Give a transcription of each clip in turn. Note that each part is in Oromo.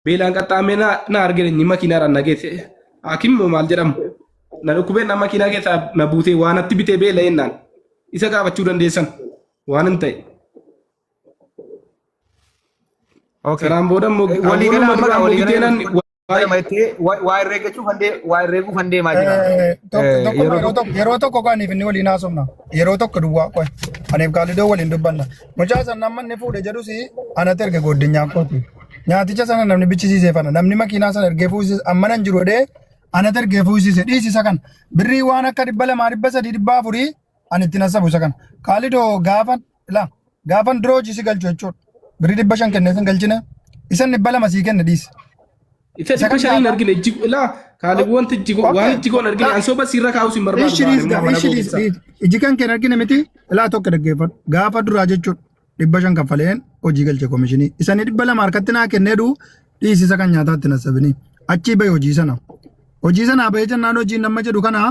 Beelaan qaxxaamee na na argine inni makiinaadhaan na geesse. Hakim moo maal jedhamu? Na dhukkubeen na makiinaa keessaa na buutee waan natti bitee beela jennaan. Isa gaafachuu dandeessan waan hin ta'e. Okay. Sanaan booda immoo Walii gala waanuma amma duraa immoo walii gala bitee nan lama jettee waa herreegachuuf handee waa herreeguuf handee maa jira. Tokko tokko Yeroo yeroo tokko tokko yeroo tokko qoy aniif inni waliin haasofna. Yeroo tokko duwwaa qoy. Aniif Kaalidoo waliin dubbanna. Mucaa sana amma inni fuudhe jedhus anatti erge goddinyaa kooti. Nyaaticha sana namni bichisiisee fana. Namni makiinaa sana ergee fuusise amma nan jiru jedhee anatti ergee fuusise dhiisisa kana. Birrii waan akka 200 300 400 ani ittiin hasabu isa kana. Kaalidoo gaafan laa gaafan duroo hojii si galchu jechuudha. Birrii 500 kennee sin galchine isan 200 sii kenne dhiisi. Isa Isa dhibba kan shaniin gaafa argine ijji laa kaalib wanti ijji waan Okay. ijji koon argine Laa an soba sirra kaa'us hin barbaadu ishi baale dhiis immoo gaa mana ishi koo dhiis keessa. dhiis. Iji kan keen argine miti ilaa tokko dhaggeeffadhu. Gaafa duraa jechuudha 500 kaffaleen hojii galche komishinii. Isani 200 harkatti naa kennee duu dhiisi isa kan nyaataatti na sabini. Achii bahe hojii sana. Hojii sanaa bahee jennaan hojiin nama jedhu kana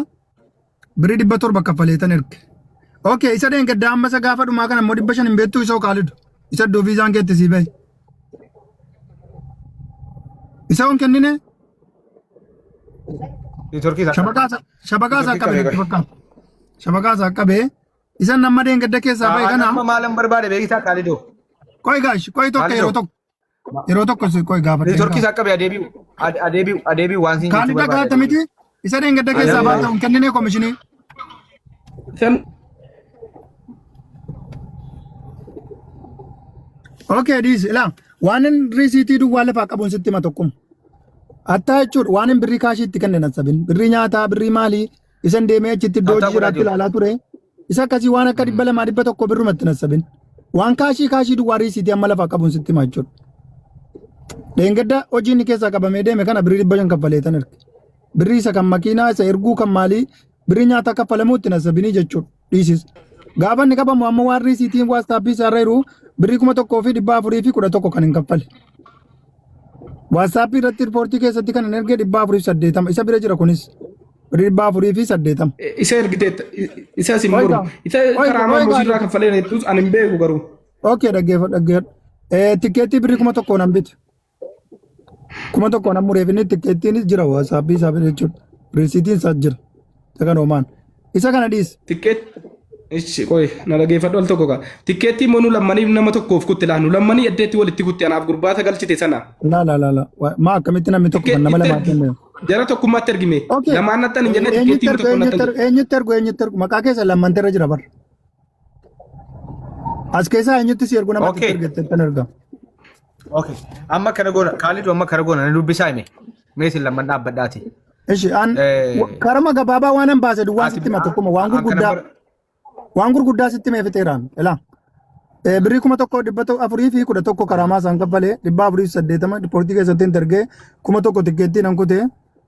Birrii 700 kaffaleetan erge. Okay, isa dheengaddaa amma isa gaafa dhumaa kana immoo 500 hin beektuu isa okaalidu. Isa iddoo viizaan keetti sii bahe. Isa hon kennine Neetworkii isaa qabe. shabakaa isaa shabakaa isaa Neetworkii qabe qabee natti qoy. fakkaata. Shabakaa isaa qabe isa nama dheengadda keessaa bahe Aan kana amma maalan barbaade beektaa Kaalidoo. qoy gaash qoy tokko Kaalidoo. yeroo tokko Yeroo tokko si qoy gaafadheen Neetworkii kaa. isaa qabe adeebi'u adeebi'u adeebi'u waan siin jechuu Kaalida barbaade gaata adeebi'u. miti isa dheengadda keessaa Adeebi'u. baata hin kenninee komishinii. San Okay dhiisi ilaa waan hin riisiitii duwwaa lafaa qabuun sitti hima tokkuma. Attaa jechuudha waan hin birrii kaashii itti kenne nan sabin birrii nyaataa birrii maalii Isan deemee achitti iddoo Taaptaa hojii godhaa jiraatti jiru. ilaalaa ture. Isa akkasii waan akka 200 100 birrumatti hin hassabin. Waan kaashii kaashii duwwaa riisiitii amma lafaa qabuun sitti himaa jechuudha. Dheengadda hojii inni keessaa qabamee deeme kana birrii 500 kaffaleetan erge. Birrii isa kan makiinaa isa erguu kan maalii birrii nyaataa kaffalamuu itti hin hassabinii jechuudha. Dhiisis. Gaafa inni qabamu amma waan riisiitiin waastaappii isaa irra jiru birrii 1411 kan hin kaffale. Waastaappii irratti riippoortii keessatti kan hin erge 480 isa bira jira kunis. Birrii 480. Isa ergiteetta. Isa sin Qoy mormu. gaa. Isa Qoy karaa qoy maammoo gaa. sirraa kaffalee jettus ani hin beeku garuu. Okay dhaggeeffadhu dhaggeeffadhu. Tikkeettii birrii 1000 nan bite. 1000 nan mureef inni tikkeettiinis jira waasaappii isaa bira jechuudha. Riisiitiin isaa jira. Isa kana homaan. Isa kana dhiis. Tikkeet Ishi qoy na dhageeffadhu al tokko kaa. Tikkeettii immoo nu lammaniif nama tokkoof kutte laa nu lammanii eddeetti walitti kutte anaaf gurbaata galchite sana. Laa laa laa laa. Maa akkamitti namni tokko kan nama Tikkeetti lamaa ergi. kenne? Jara tokkummaatti ergime. Okay. Lamaan nattan hin jenne Eenyutti tikkeettii ergu tokko eenyutti nattan. ergu eenyutti ergu eenyutti ergu maqaa keessa lammante irra jira bar. As keessaa eenyutti si ergu namatti Okay. ergatte tan erga. Okay. Amma kana goona Kaalid amma kana goona na dubbisaa hime. Mee isin lamman dhaabbadhaati. Ishi an karama gabaabaa waan an baase duwwaa Ati sitti hima tokkuma waan an kana gurguddaa waan gurguddaa sitti himee fixeeraan ilaa. Birrii 1411 karaamaa isaan kaffalee 480 dipoortii keessatti hin ergee 1000 tikkeettii nan kutee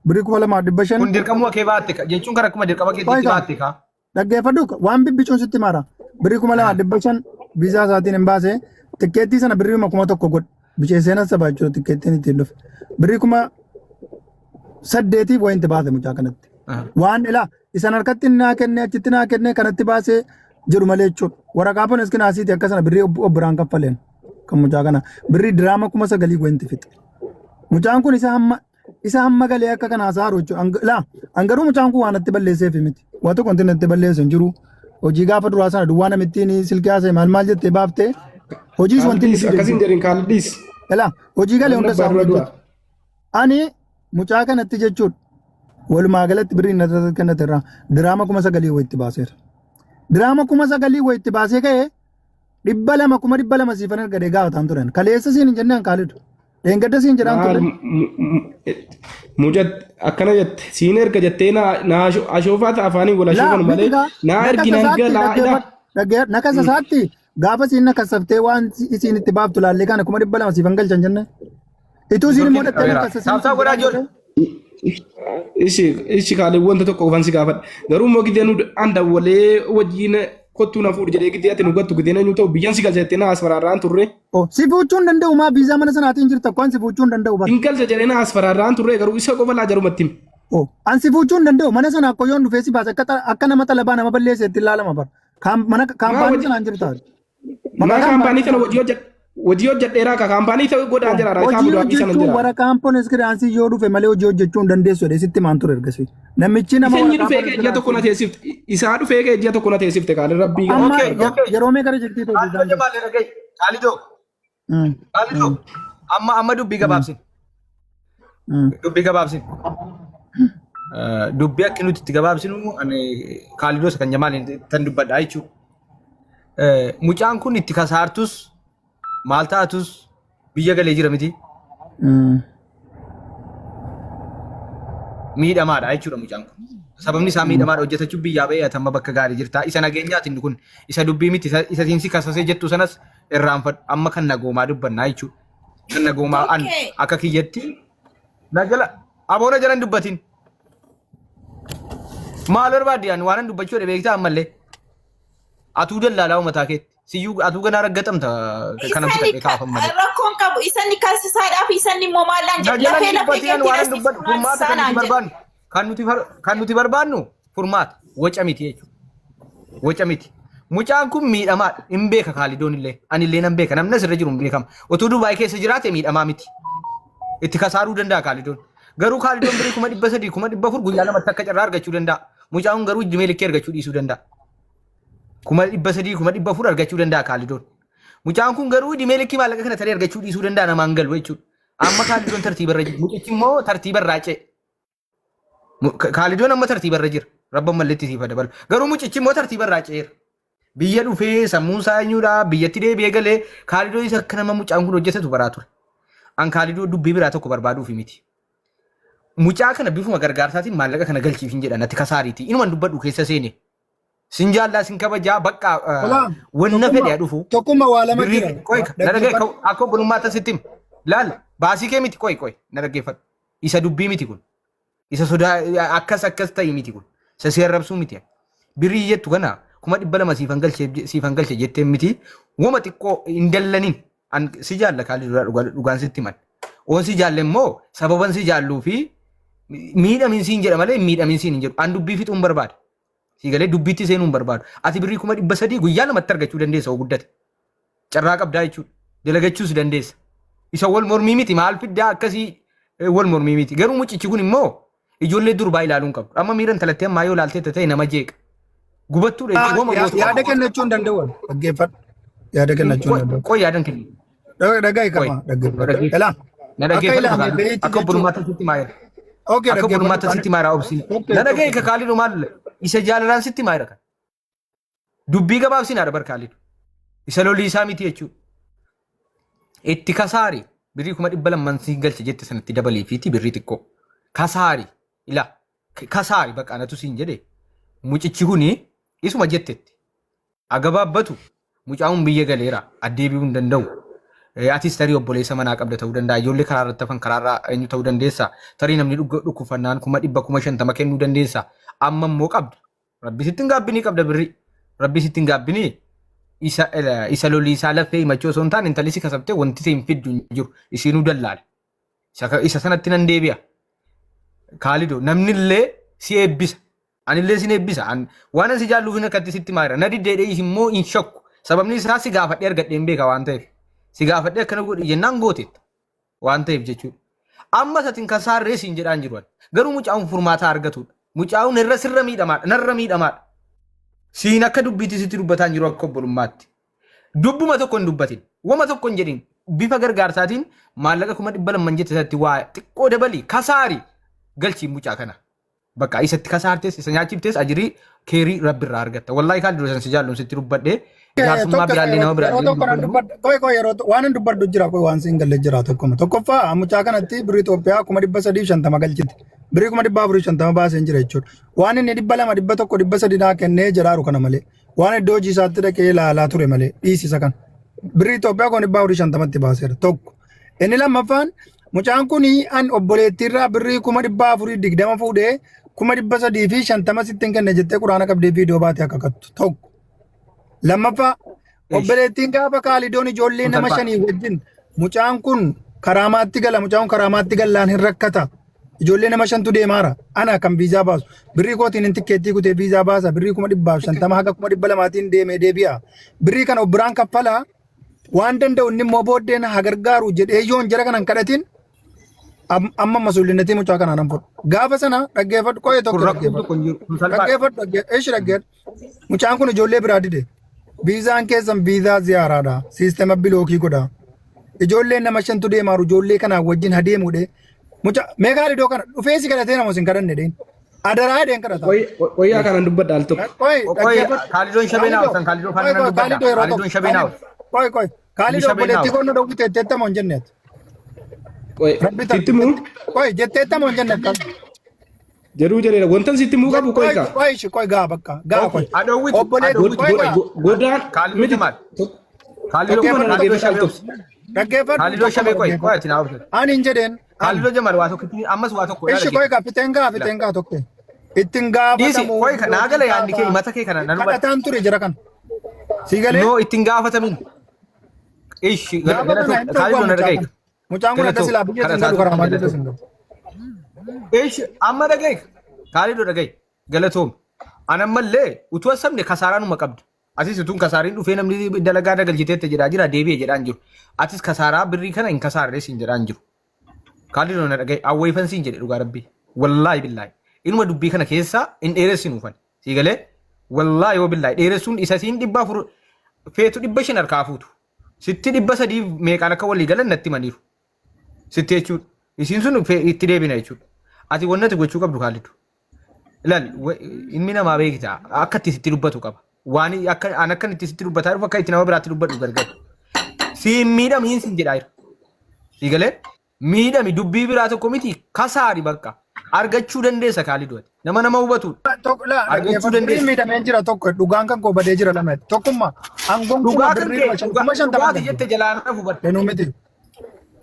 birrii 2500 Kun dirqamuma kee baatte ka- jechuun kan akkuma dirqama keetiitti Qoy kaa. baatte ka. Dhaggeeffadhu waan bibbicuun sitti mara. Birrii 2500 viizaa isaatiin hin baase tikkeettii sana birrii 1000 godhe. Biceessee nan saba jechuudha tikkeettiin ittiin dhufe. Birrii 8000 wayinti baase mucaa kanatti. Waan ilaa isan harkatti naa kenne achitti naa kenne kanatti baasee jedhu malee jechuudha. Waraqaa ponis kinaasiiti akka sana birrii obbiraan kaffaleen kan mucaa kana birrii diraama 9000 wayinti fixe. Mucaan kun isa hamma Isa hamma galee akka kanaa saaru jechuudha. Laa, an garuu mucaan kun waan natti balleesseef miti. Waa tokko wanti natti balleessu hin jiru. Hojii gaafa duraa sana duwwaa namittiin silkii haasa'e maal maal jettee baaftee hojiis wanti inni Kaalidhiis fide hin akkasiin jiru. jedhin kaalidhiis. Laa, hojii galee Namni hunda abbaa isaa dura du'a. hojjetu. Ani mucaa kanatti jechuudha. Walumaa galatti birrii inni kennate irraa diraama 9000 wayitti baaseera. Diraama 9000 wayitti baasee ka'ee 200 200,000 siifan erga gaafataan turan. Kaleessa siin hin jennee an kaalidu. Dheengadda siin jedhaan Maal ture. muca akkana jette siin erga jettee na na ashoofaa ta'a afaaniin wal Laa ashoofan miti malee gaa naa na ergi nan kasasaatti galaa ila. dhaggeeffadhu. Dhaggeeffadhu. Na kasasaatti gaafa siin na kasaftee waan isiin itti baaftu laallee kana 200,000 siifan galchan jenne. Ituu isiin immoo Neetworkiin dhattee na qabeera. kasasin Taaptaa siin godhaa jedhaan ijoollee. ture. Ishi ishi kaalee wanta tokko qofan si gaafadha. Garuu immoo gidee nu an dawwalee wajjin kottuu na fuudhi jedhee gidee ati nu gattu gidee eenyu ta'u biyyan si galcha jettee na asfaraarraan turre. Oh, si fuuchuu hin danda'u maa viizaa mana sanaatiin jirta akko an si fuuchuu hin danda'u bara. Hin galcha jedhee na asfaraarraan turre garuu isa qofa laa jarumatti himi. Oh, an si fuuchuu hin danda'u mana sana akko yoon dhufee si baase akka akka nama xalabaa nama balleesseetti ilaalama bara. Kaam mana Maa kaampaanii wajji sanaan jirta. maa Maqaa kaampaanii kaampaanii sana sanaan. wajji hojjedha. Hojii hojjedheeraa ka kaampaanii ta'u godhaan jira isaa Hojii Abu Dhaabii sana hojjechuun jira. waraqaan polis yoo dhufe malee hojii hojjechuu hin dandeessu jedhee sitti maan ture ergasii. Namichi nama Isinyi waraqaa dhufee kee ji'a tokko na teessifte. Isaa dhufee kee ji'a tokko na teessifte kaali rabbii Amma Okay, okay. yeroo meeqa rejectii ta'e Kaalidoo Jamaal dhaga'i. Kaalidoo. Kaalidoo. Amma dubbii gabaabsin. Dubbii gabaabsin. Dubbii akka nuti itti gabaabsinu ani Kaalidoo isa kan Jamaal tan dubbadhaa jechuudha. Mucaan kun itti kasaartus maal taatus biyya galee jira miti. Miidhamaadha jechuudha mucaan kun. Sababni isaa miidhamaadha hojjetachuu biyyaa ba'ee atamma bakka gaarii jirta. Isa nageenyaati inni kun. Isa dubbii miti. Isa siinsi kasasee jettu sanas irraanfadhu. Amma kan nagoomaa dubbannaa jechuudha. Kan nagoomaa an Okay. akka kiyyatti na jala aboona jala hin dubbatin. Maal barbaadde ani waan an dubbachuu dha beektaa ammallee. Atuu dallaalaa uummataa keetti. Siyyuu atuu ganaa raggaxamta kanan Isanni fixadhee kaafan malee. rakkoon qabu isanni kaasisaadhaaf isanni immoo maallaan Na jedhu jala lafee hin lafee dubbatin ani keetti waan an nasti dubbadhu furmaata kan nuti naan jedhu. barbaannu. Kan nuti barbaannu furmaata waca miti jechuudha. Waca miti. Mucaan kun miidhamaadha. Hin beeka Kaalidoon illee. Ani illee nan beeka. Namni asirra jiru hin beekama. Utuu Dubaay keessa jiraate miidhamaa miti. Itti kasaaruu danda'a Kaalidoon. Garuu Kaalidoon birii 300,000 400,000 guyyaa lamatti akka carraa argachuu danda'a. Mucaan kun garuu ijjimee likkee argachuu dhiisuu danda'a. 300,000 400,000 argachuu danda'a Kaalidoon. Mucaan kun garuu idimee likkii maallaqa kana tarii argachuu dhiisuu danda'a namaan galu jechuudha. Amma Kaalidoon tartiiba irra jira. Mucichi immoo tartiiba irraa ce'e. Kaalidoon amma tartiiba irra jira. Rabban malletti siif haa dabalu. Garuu mucichi immoo tartiiba irraa ce'eera. Biyya dhufee sammuun isaa eenyudha biyyatti deebi'ee galee Kaalidoo isa akka nama mucaan kun hojjetatu baraa ture. An Kaalidoo dubbii biraa tokko barbaaduufi miti. Mucaa kana bifuma gargaarsaatiin maallaqa kana galchiif hin jedhan ati kasaariiti. Inuman dubbadhu keessa seene. Sin jaallaa sin kabajaa bakka Olaa, wanna tokkummaa fedhe haa dhufu. tokkummaa waa lama Birrii jira. qoy na dhaggeeffadhu akka obbolummaa tasitti him. Laal baasii kee miti qoy qoy na dhaggeeffadhu. Isa dubbii miti kun. Isa sodaa akkas akkas ta'e miti kun. Isa si arrabsuu miti. Birrii jettu kana 200,000 siifan galche jettee miti. Wama xiqqoo hin dallanin. An si jaalla kaalli duraa dhugaan sitti himan. Oon si jaalle immoo sababan si jaalluu fi miidhamin siin jedha malee miidhamin siin hin jedhu. An dubbii fixuun barbaada. Si galee dubbiitti seenuu hin barbaadu. Ati birrii 300,000 guyyaa lamatti argachuu dandeessa oo guddate. Carraa qabdaa jechuudha. Dalagachuus dandeessa. Isa wal mormii miti maal fiddaa akkasii wal mormii miti. Garuu mucichi kun immoo ijoollee durbaa ilaaluu hin qabdu. Amma miira intalattii ammaa yoo ilaaltee ta'e nama jeeqa. Gubattuudha jechuudha. Wama gootu Yaada qaba. kennachuu hin danda'u. Dhaggeeffadhu. Yaada kennachuu hin danda'u. Qoy yaadan kennu. Dhaga'i Qoy. qaba. Dhaggeeffadhu. Ilaa. Na Akka dhaggeeffadhu ilaame kakaalii. beeyti Akka jechuun. obbolummaatti sitti maayira. Okay, Akka obbolummaatti dhaggeeffadhu. sitti maayira obsiin. Okay, Na dhaga'i okay. kakaaliidhu maal isa jaalalaan sitti maayira kan. Dubbii gabaabsin haadha barkaaliidhu. Isa lolii isaa miti jechuudha. Itti kasaari birrii 200,000 siin galche jette sanatti dabaleefiiti birrii xiqqoo. Kasaari ilaa kasaari bakka anatu siin jedhe mucichi kuni isuma jettetti. Agabaabbatu mucaan kun biyya galeera addeebi'uu hin danda'u. Atis tarii obboleessa manaa qabda ta'uu danda'a. Ijoollee karaa irratti hafan karaarraa eenyu ta'uu dandeessa. Tarii namni dhukkubfannaan 100,000 50,000 kennuu dandeessa. Amma immoo qabda. Rabbi sitti hin gaabbinii qabda birrii. Rabbi sitti hin gaabbinii isa isa loliisaa lafee himachuu osoo hin taane intalli si kasabtee wanti si hin fiddu hin jiru. Isiinuu dallaala. Isa sanatti nan deebi'a. Kaalido namni illee si eebbisa. Anillee sin eebbisa. An waan an si jaalluuf hin akkatti sitti maayira. Na diddeedhee immoo hin shakku. Sababni isaa si gaafadhee argadhee hin beeka waan ta'eef. Si gaafadhee akkana godhi jennaan gooteetta. Waan ta'eef jechuudha. Amma satin kasaarree siin jedhaan jiru. ani. Garuu mucaan furmaataa argatudha. Mucaan irra sirra miidhamaadha. Narra miidhamaadha. Siin akka dubbiitti sitti dubbataan jiru akka obbolummaatti. Dubbuma tokko hin dubbatin. Wama tokko hin jedhin. Bifa gargaarsaatiin maallaqa 200,000 jette sanatti waa xiqqoo dabali kasaari galchii mucaa kana. Bakka isatti kasaartes isa nyaachiftes ajirii keerii rabbi irraa argatta. Wallaahi kaan dura san si jaalluun sitti dubbadhe jaarsummaa biraallee nama Yeroo biraallee tokko nan dubbadha. Qoy qoy yeroo waan hin dubbadhu jira qoy waan siin galle jira tokkuma. Tokkoffaa mucaa kanatti birrii Itoophiyaa 350,000 galchite. Birrii 450,000 baaseen jira jechuudha. Waan inni 200 100 300 naa kennee jedhaaru kana malee. Waan iddoo hojii isaatti dhaqee ilaalaa ture malee dhiisisa kana. Birrii Itoophiyaa 450,000tti baaseera tokko. Inni lammaffaan mucaan kun an obboleettiirraa birrii 420,000 fuudhee 350,000 sitti hin kenne jettee quraana qabdee viidiyoo baatee akka kattu tokko. Lammaffaa obboleettiin gaafa kaalidoon ijoollee nama shanii wajjin mucaan kun karaamaatti gala mucaan kun karaamaatti gallaan hin rakkata. Ijoollee nama shantu deemaara. Ana kan viizaa baasu. Birrii kootiin hin tikkeettii kutee viizaa baasa. Birrii 150,000 haga 200,000tiin deemee deebi'a. Birrii kana of biraan kaffalaa. Waan danda'u inni immoo booddee na haa gargaaru jedhee yoon jara kanan kadhatin amma masuulinnatii mucaa kanaa nan fudhu. Gaafa sana dhaggeeffadhu qo'ee Kun tokko rakkoon dhaggeeffadhu. tokko hin jiru. Kun salphaadha. Dhaggeeffadhu ishi dhaggeeffadhu. Mucaan kun ijoollee biraa dide. Viizaan keessan viizaa ziyaaraadha. Siistema bilookii godha. Ijoolleen nama shantu deemaaru ijoollee kanaa wajjin hadeemuudhe. Mucaa meeqaa iddoo kana dhufee si kadhatee nama sin kadhanne dheen. Adaraa dheen kadhata. Wayyaa kanan dubbadha al tokko. Qoy Qoy dhaggeeffadhu. Kaalidoon shabee naa Kaalidoo obsan Kaalidoo qoy faana nan qoy dubbadha. Kaalidoo yeroo tokko Kaalidoon shabee naa obsan. qoy qoy Inni Kaalidoo shabee naa obboleettii obsan. koo na dhowwite jetteettamoo hin jenneet. Qoy Rabbi tan sitti muu qoy jetteettamoo hin jenneet kan. jedhuu jedheera. Wantan sitti muu qabu qoy Qoy kaa. qoy ishi qoy gaa bakka gaa Okay. qoy. Adowwitu Obboleettii adowwitu qoy qoy. gaa Godaan Kaalidoo miti. Jamaal. Kaalidoo Tokkuma na Kaalidoo dhaggeeffadhu al shabee tokko. obsan. Dhaggeeffadhu Kaalidoo tokkuma shabee qoy qoy dhaggeeffadhu. ati naa obsan. Ani hin jedheen ani. Kaalidoo Jamaal waa tokko ammas waa tokko Ishi qoy gaa fiteen gaa fiteen gaa tokko. Ittiin Dhiisi gaafatamu qoy naa gala yookiin yaadni kee gaafa mata kee kana nan hubadha. kadhataan ture jara kana. Si galee No ittiin gaafatamin. Ishi gaafa kana galatoo hin Kaalidoo dhowwaa na mucaa dhaga'i. kun. Mucaan kun adda Galatoo silaa biyya sin kadhataa galu karaa turte maal galatoo. sin galu. Ishi amma dhaga'i. Kaalidoo dhaga'i. Galatoom. Anammallee utuu asabne kasaaraanuma qabda. Atis utuun kasaariin dhufee namni dalagaa dagalchiteette jedhaa jira deebi'e jedhaan jiru. Atis kasaaraa birrii kana hin kasaarree siin jedhaan jiru. Kaalidoo na dhaga'i. Awweefan siin jedhe dhugaa rabbii. Wallaahi billaahi. Inuma dubbii kana keessaa hin dheeressinu ufan. Sii galee wallaahi yoo billaahi dheeressuun isa siin 400 feetu 500 harkaa fuutu. Sitti 300 meeqaan akka walii galan natti himaniiru. Sitti jechuudha. Isiin sun itti deebina jechuudha. Ati wanni ati gochuu qabdu Kaalidu. Ilaali ilmi namaa beekta akka itti sitti dubbatu qaba. Waan akka an akka itti sitti dubbataa jiru akka itti nama biraatti dubbadhu gargar. Siin miidhamiin siin jedhaa jira. Sii galee miidhami dubbii biraa tokko miti kasaari bakka argachuu dandeessa Kaalidu ati. Nama nama hubatudha. Tokko laa Argachuu dhaggeeffadhu. Birrii dandeessa. miidhameen jira tokko dhugaan kan koo badee jira lama. Tokkummaa aangoon kuma Dhugaa kan birrii kee kuma shan kuma shantaman dhugaati galche. jette jalaan hafu bar. Danuu miti.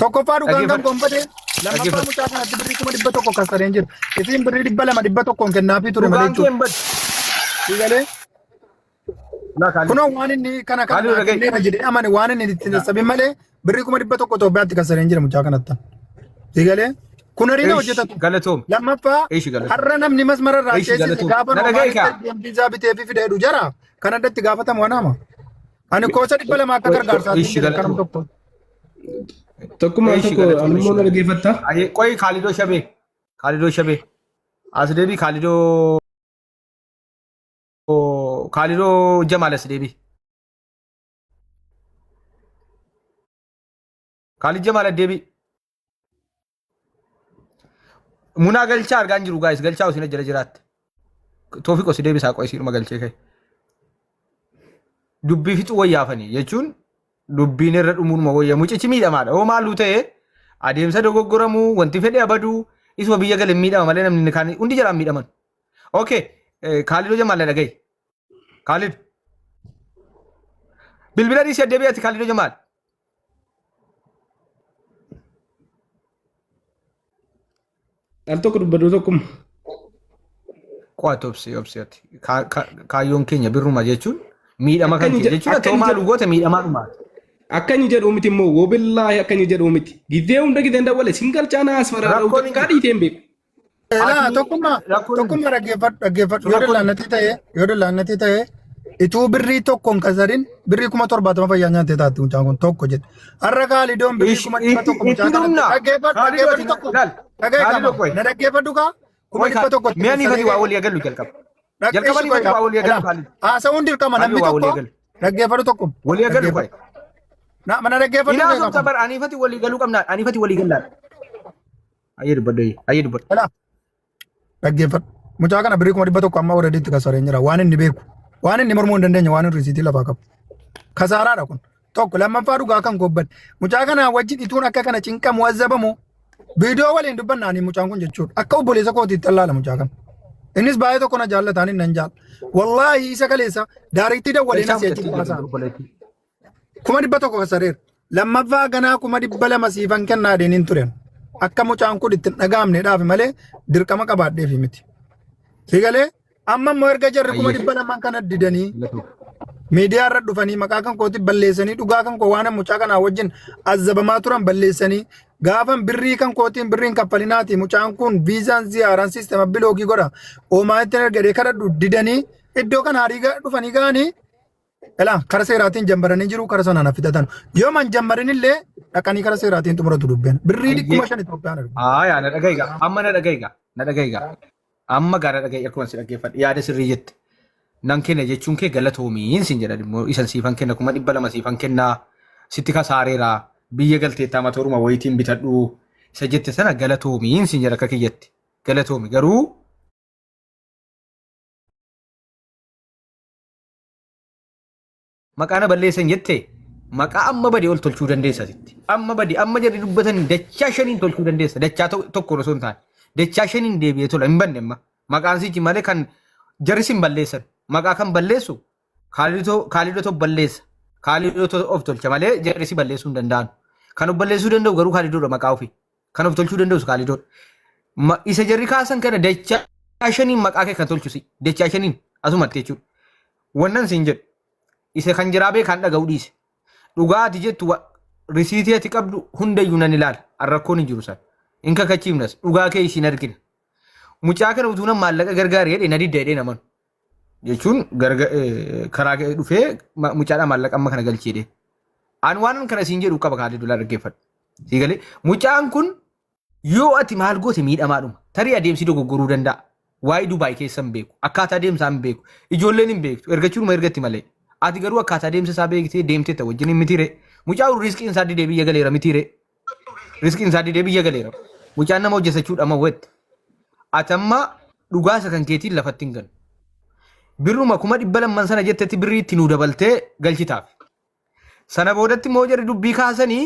Tokkoffaa dhugaan kan Dhaggeeffadhu. koo badee lammaffaa Dhaggeeffadhu. mucaa kanatti birrii 100,000 kassareen jira. Isiin birrii 200 100 kennaafii ture malee Dhugaan kee jechuudha. hin badu. Si galee Laa Kaalid. kunoo waan inni kana kana Kaalid naa dhaga'i. kenneera jedhee amane waan inni itti sassabin malee birrii 100,000 Itoophiyaatti kassareen jira mucaa kanatti. Si galee kun horiina Ish hojjetatu. galatoom. Lammaffaa Ishi galatoom. har'a namni masmara irraa Ishi ceesise galatoom. gaafa Na dhaga'i kaa. noomaalitti viizaa bitee fi fidee jedhu jara kan addatti gaafatamu anaama. Ani koosa 200 akka gargaarsaatti Ishi hin jedhe kanam galatoom. tokko. Tokkummaan Ishi tokko galatoom. Ishi anummoo na galatoom. dhaggeeffatta. Ayyee qoyi Kaalidoo shabee. Kaalidoo shabee. As deebii Kaalidoo Kaalidoo Jamaal as deebii. Kaalid Jamaal as deebii. Munaa galchaa argaa hin jiru gaayis galchaa isin jala jiraatte. Toofiq osi deebisaa qoy isiinuma galchee ka'e. Dubbii fixuu wayyaafanii jechuun dubbiin irra dhumuunuma wayya mucichi miidhamaadha. Hoo maaluu ta'e adeemsa dogoggoramuu wanti fedhe abaduu isuma biyya gale miidhama malee namni inni kaan hundi jalaan miidhaman. Okay Kaalidoo Jamaal na dhaga'i. Kaalid. Bilbila dhiisii adda ati Kaalidoo Jamaal. Al tokko dubbadhu tokkuma. Qo'atu obsi obsi ati. Kaayyoon keenya birruma jechuun miidhama Akka kan inni kee jechuudha. akka Ta'u inni maal jedhu goota miidhamaa dhumaati. akka inni jedhu miti immoo wobillaahi akka inni jedhu miti. Gizee hunda gizeen dawwale singalchaa na asfaraa dha'u Rakkoon hin takkaa jiru. dhiitee hin beeku. Laa Ati tokkummaa rakkoon hin jiru. tokkummaa dhaggeeffadhu dhaggeeffadhu yoo Rakkoon hin dallaannatii ta'e yoo dallaannatii ta'e ituu birrii tokkoon kasarin birrii 70,000 fayyaa nyaattee taatti mucaan kun tokko jedhe. Har'a kaalidoon birrii Ish, kuma dhibba itti tokko itti mucaa kanatti dhumna. dhaggeeffadhu Kaalidoo dhaggeeffadhu ati tokko laal. dhagaye Kaalidoo qaba qoy. na dhaggeeffadhu kaa kuma Qoy dhibba tokko itti mi'a ni kasaree fati waa walii agallu jalqaba. Jalqaba ishi ni qoy fati waa walii agallu Kaalid. haasa'uun dirqama Kaalidoo namni waa walii tokko agallu. dhaggeeffadhu tokko Walii agallu qoy. dhaggeeffadhu na mana dhaggeeffadhu Inaa kee somsa qaba bar aniifati walii galuu qabna aniifati walii gallaa. Ayyee dubbadhu ayyee dubbadhu. Dhala dhaggeeffadhu. Mucaa kana birrii 100,000 amma already itti kasareen jira. Waan inni beeku. Waan inni mormuu hin dandeenye waan inni risiitii lafaa qabu. Kasaaraadha kun. Tokko lammaffaa dhugaa kan gobbadhe. Mucaa kana wajjin ituun akka kana cinqamu azzabamu viidiyoo waliin dubbanna ani mucaan kun jechuudha. Akka obboleessa kootiitti allaala mucaa kana. Innis baay'ee tokko na jaallata ani nan jaalla. Wallaahi isa kaleessa daariktii dawwalee Galchaa na si'achi fudhattee jirti haasa'a. obboleettii. 100,000 kasareera. Lammaffaa ganaa 200,000 siifan kennaa deeniin ture. Akka mucaan kun itti hin dhaga'amneedhaaf malee dirqama qabaadheefi miti. Sigalee amma immoo erga jarri kuma Ayyee. dhibba lamaan kana didanii miidiyaa irra dhufanii maqaa kan kootti balleessanii dhugaa kan koo waan mucaa kanaa wajjin azzabamaa turan balleessanii gaafan birrii kan kootiin birriin kaffalinaati mucaan kun viizaan ziyaaraan siistema bilookii godha oomaa ittiin ergadee kadhadhu didanii iddoo kana harii dhufanii ga'anii. Ilaa kara seeraatiin jambaranii jiru kara sanaan fixatan. Yoo man jambarin illee dhaqanii kara seeraatiin xumuratu dubbeen. Birrii 5,000 Itoophiyaan argu. Aayaa na dhaga'i gaa. Amma na dhaga'i gaa. Na dhaga'i gaa. Amma gaa na dhaga'i akkuma si dhaggeeffadhe yaada sirrii jette. Nan kenna jechuun kee galatoomiin siin jedhan immoo isan siifan kenna 200,000 siifan kennaa sitti kasaareera biyya galteettaa matooruma wayitiin bitadhu isa jette sana galatoomiin siin jedha akka kiyyatti. Galatoomi garuu Maqaa na balleessan jette maqaa amma badee ol tolchuu dandeessa sitti. Amma badee amma jarri dubbatan dachaa shaniin tolchuu dandeessa. Dachaa tokko osoo hin taane. Dachaa shaniin deebi'ee tola hin banne amma. Maqaan sichi malee kan jarri sin balleessan. Maqaa kan balleessu Kaalidoo balleessa. Kaalidoo of tolcha malee jarri si balleessuu hin danda'an. Kan of balleessuu danda'u garuu Kaalidoodha maqaa ofii. Kan of tolchuu danda'us Kaalidoodha. Isa jarri kaasan kana dachaa shaniin maqaa kee kan tolchu si. Dachaa shaniin asumatti jechuudha. Wannan siin jedhu isa kan jiraa beekaan dhaga'uu dhiise. Dhugaa ati jettu risiitii ati qabdu hundayyuu nan ilaala. An rakkoon hin jiru san. Hin kakachiifnas dhugaa kee isiin argina. Mucaa kana utuu nan maallaqa gargaari jedhee na didda jedhee namanu. Jechuun karaa kee dhufee mucaadhaa maallaqa amma kana galchi jedhee. An waan kana siin jedhu qaba kaadee dulaa dhaggeeffadhu. Sii galee mucaan kun yoo ati maal goote miidhamaadhuma. Tarii adeemsi dogoggoruu danda'a. Waa'ee Dubaay keessa hin beeku. Akkaataa adeemsaa hin beeku. Ijoolleen hin beektu. Ergachuudhuma ergatti malee. Ati garuu akkaataa adeemsa isaa beektee deemtee ta'u wajjin hin mitiire. Mucaan riiskiin isaa didee biyya galeera mitiire. Riskiin isaa didee biyya galeera. Mucaan nama hojjetachuudha amma wet. Ati amma dhugaa isa kan keetiin lafatti hin ganu. Birruma 200,000 sana jettetti birrii itti nuu dabaltee galchitaaf. Sana boodatti immoo jarri dubbii kaasanii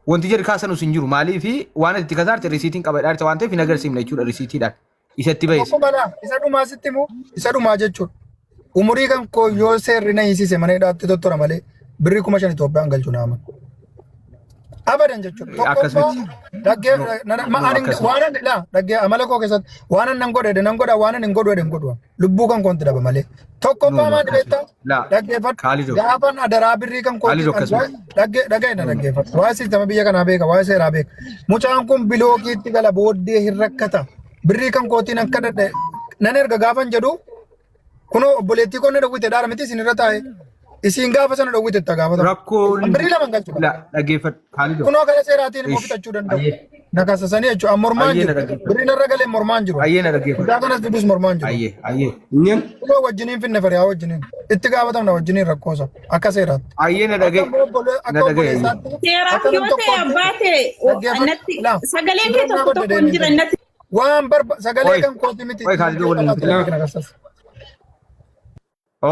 wanti jarri kaasanus hin jiru. Maaliif waan ati itti kasaarte risiitiin qabadhaa waan ta'eef hin agarsiifne jechuudha risiitiidhaan. Isatti bahis. Tokko balaa isa dhumaa sitti himu isa dhumaa jechuudha. Umurii kan koo yoo seerri na hiisise mana hidhaatti tottora malee birrii 5,000 Itoophiyaan galchu naa amanu. Abadan jechuudha. Akkas Tokkoffaa miti. dhaggee No, na- na- ma- no, ani akkas miti. waan ani laa dhaggee amala koo keessatti waan ani nan godhe jedhe nan godha waan ani hin godhu jedhe hin godhu. Lubbuu kan koonti dhaba malee. No, Tokkoffaa no, maal akkas beektaa? miti. Laa, Dhaggeeffadhu. Kaalidoo. Gaafan adaraa birrii kan kooti Kaalidoo akkas miti. dhaggee dhagee na dhaggeeffadhu. Waa'ee siistama biyya kanaa beeka waa'ee seeraa beeka. Mucaan kun bilookiitti gala booddee hin rakkata. Birrii kan kootiin nan kadhadhe nan erga gaafan jedhu kunoo obboleettii koo na dhowwite dhaara miti isin irra taa'e. Isiin gaafa sana dhowwite itti gaafatamu. Rakkoon Birrii lama hin galchu. La, dhaggeeffadhu. Kaalidoo. Kunoo kana seeraatiin immoo Ish. fixachuu danda'u. Ayyee. Na kasasanii jechuudha. An mormaa hin Ayyee na jiru. dhaggeeffadhu. Birrii narra galee mormaa hin jiru. Ayyee na dhaggeeffadhu. Gaafa kanas dubbisu mormaa hin jiru. Ayyee, ayyee. Nyan Kunoo wajjiniin finne fariyaa wajjiniin. Itti gaafatamna wajjiniin rakkoosa. Akka seeraatti. Ayyee na Akka dhaga'i. obbolee- Na akka dhaga'i. ayyee. obboleessaatti Seeraaf akka nam yoo ta'e tokkootti abbaa ta'e dhaggeeffadhu. natti Laa. sagaleen kee Sirra tokko dhaabadde tokko hin deemee jiran jira. natti Waan barba sagalee Oi. kan kooti miti. Oi, Kaalidoo waliin laa.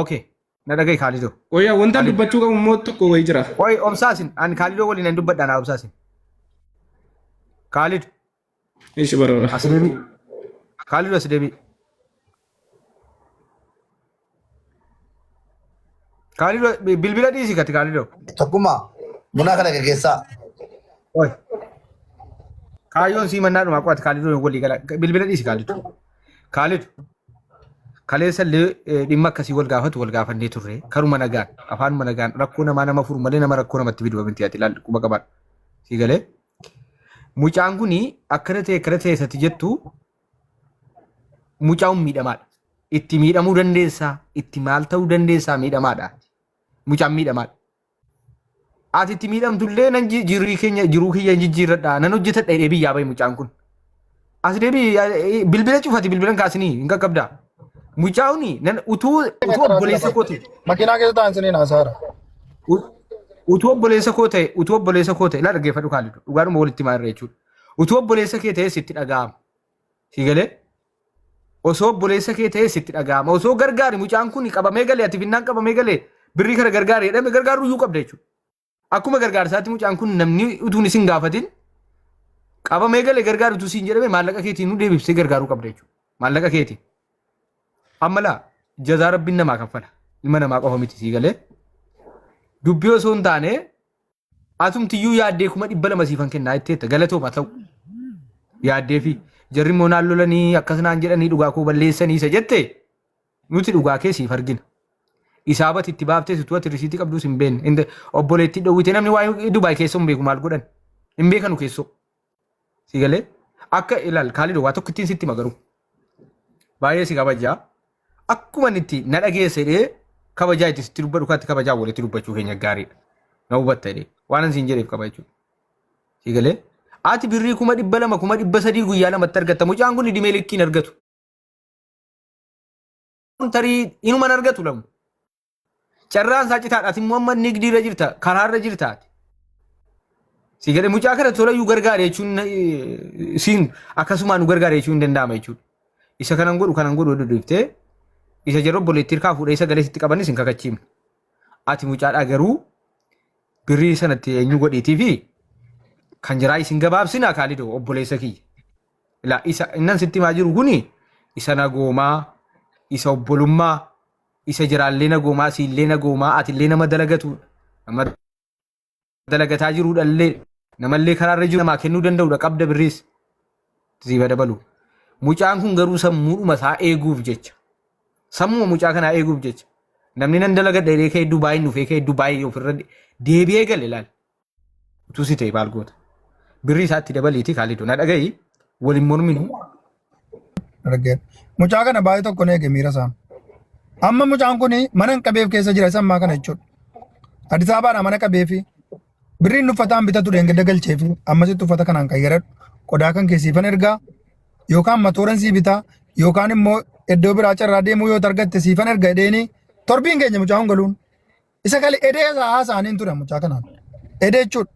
Okay. Na dhaga'i Kaalidoo. Qoyyaa wanta Kaalidoo. dubbachuu qabu immoo tokko wayii jira. Oi, obsaasin. Ani Kaalidoo waliin hin dubbadha naa obsaasin. Kaalid, Ishi baroora. as deebi. Kaalidoo as deebi. Kaalidoo bilbila dhiisi kati Kaalidoo. Tokkummaa buna kana gaggeessaa. Oi. Kaayyoon sii mannaa dhumaa qo'ate Kaalidoo walii gala. Bilbila dhiisi Kaalidoo. Kaalid kaleessa illee dhimma akkasii wal gaafatu wal gaafannee turre karuma nagaan afaanuma nagaan rakkoo namaa nama furu malee nama rakkoo namatti fidu miti ati ilaali quba qabaadhu. Sii galee mucaan kuni akkana ta'e akkana ta'e isatti jettu mucaan miidhamaadha. Itti miidhamuu dandeessaa itti maal ta'uu dandeessaa miidhamaadha. Mucaan miidhamaadha. Ati itti miidhamtullee nan jirii keenya jiruu kiyya jijjiirradha nan hojjetadha jedhee biyyaa bahe mucaan kun. As deebi bilbila cufati bilbilan kaasinii hin qaqqabdaa. Mucaan nan utuu utuu obboleessa koo ta'e Makiinaa keessa taa'an siniin haasaara. Utuu obboleessa koo ta'e utuu obboleessa koo ta'e ilaa dhaggeeffadhu Kaalid dhugaadhuma walitti himaa irra jechuudha. Utuu obboleessa kee ta'e sitti dhaga'ama. Si galee osoo obboleessa kee ta'e sitti dhaga'ama. Osoo gargaari mucaan kun qabamee galee ati finnaan qabamee galee birrii kana gargaari jedhame gargaaruu iyyuu qabda jechuudha. Akkuma gargaarsaatti mucaan kun namni utuun isin gaafatin qabamee galee gargaaru utuu siin jedhame maallaqa keetiin nu deebifsee gargaaruu qabda jechuudha. Maallaqa keetiin. Amma laa jazaa rabbiin namaa kaffala. Ilma namaa qofa miti sii galee. Dubbii osoo hin taane atumtiyyuu yaaddee 200,000 siifan kennaa jetteetta galatooma ta'u. Yaaddee fi jarri immoo naan lolanii akkas naan jedhanii dhugaa koo balleessanii isa jette nuti dhugaa kee siif argina. Isaabati itti baaftee utuu ati risiitii qabduus hin beekne. Obboleettii dhowwitee namni waa'ee Dubaay keessoo hin beeku maal godhan. Hin beekanu keessoo. Si galee akka ilaal Kaalidoo waa tokko ittiin sitti hima garuu. Baay'ee si kabajaa. Akkuma inni itti na dhageesse jedhee Kabajaa itti sitti dubbadhu kaatti kabajaa walitti dubbachuu keenya gaariidha. Na hubatta jedhee waan an siin jedheef qaba jechuudha. Si galee ati birrii 200,000 300,000 guyyaa lamatti argatta. Mucaan kun idimee likkiin argatu. Tarii inuman argatu lamu. Carraan isaa citaadha. Ati immoo amma nigdiirra jirta karaarra jirta ati. Si galee mucaa kana tolayyuu gargaare jechuun siin akkasumaan nu gargaare jechuun hin danda'ama jechuudha. Isa kanan godhu kanan godhu duduftee isa jedhu obboleettii hirkaa fuudhee isa galee sitti qabanis hin kakachiifne. Ati mucaadhaa garuu birrii sanatti eenyu godhiitii fi kan jiraa isin gabaabsina Kaalidoo obboleessa kiyya. Ilaa isa innan sitti himaa jiru kuni isa nagoomaa isa obbolummaa isa jiraallee nagoomaa siillee nagoomaa atillee nama dalagatu nama dalagataa jiruudhallee namallee karaarra jiru namaa kennuu danda'udha qabda birriis siifa dabalu. Mucaan kun garuu sammuudhuma isaa eeguuf jecha sammuma mucaa kanaa eeguuf jecha namni nan dalagadha jedhee ka'ee Dubaayin dhufee ka'ee Dubaayii ofirra deebi'ee gale laal utuu si ta'e maal goota birrii isaatti dabaliiti Kaalido na dhaga'i waliin morminu. Argeen. Mucaa kana baay'ee tokko eege miira isaa. Amma mucaan kun mana hin qabeef keessa jira isa ammaa kana jechuudha. Addis Ababaadhaa mana qabeefi birriin uffataan bitatu dheengadda galcheefi ammasitti uffata kanaan qayyaradhu qodaa kan keessiifan ergaa yookaan matooran sii bitaa yookaan immoo iddoo biraa carraa deemuu yoo argatte siifan erga jedheeni torbiin keenya mucaa kun galuun. Isa kale edee isaa haasa'aniin ture mucaa kanaan. Edee jechuudha.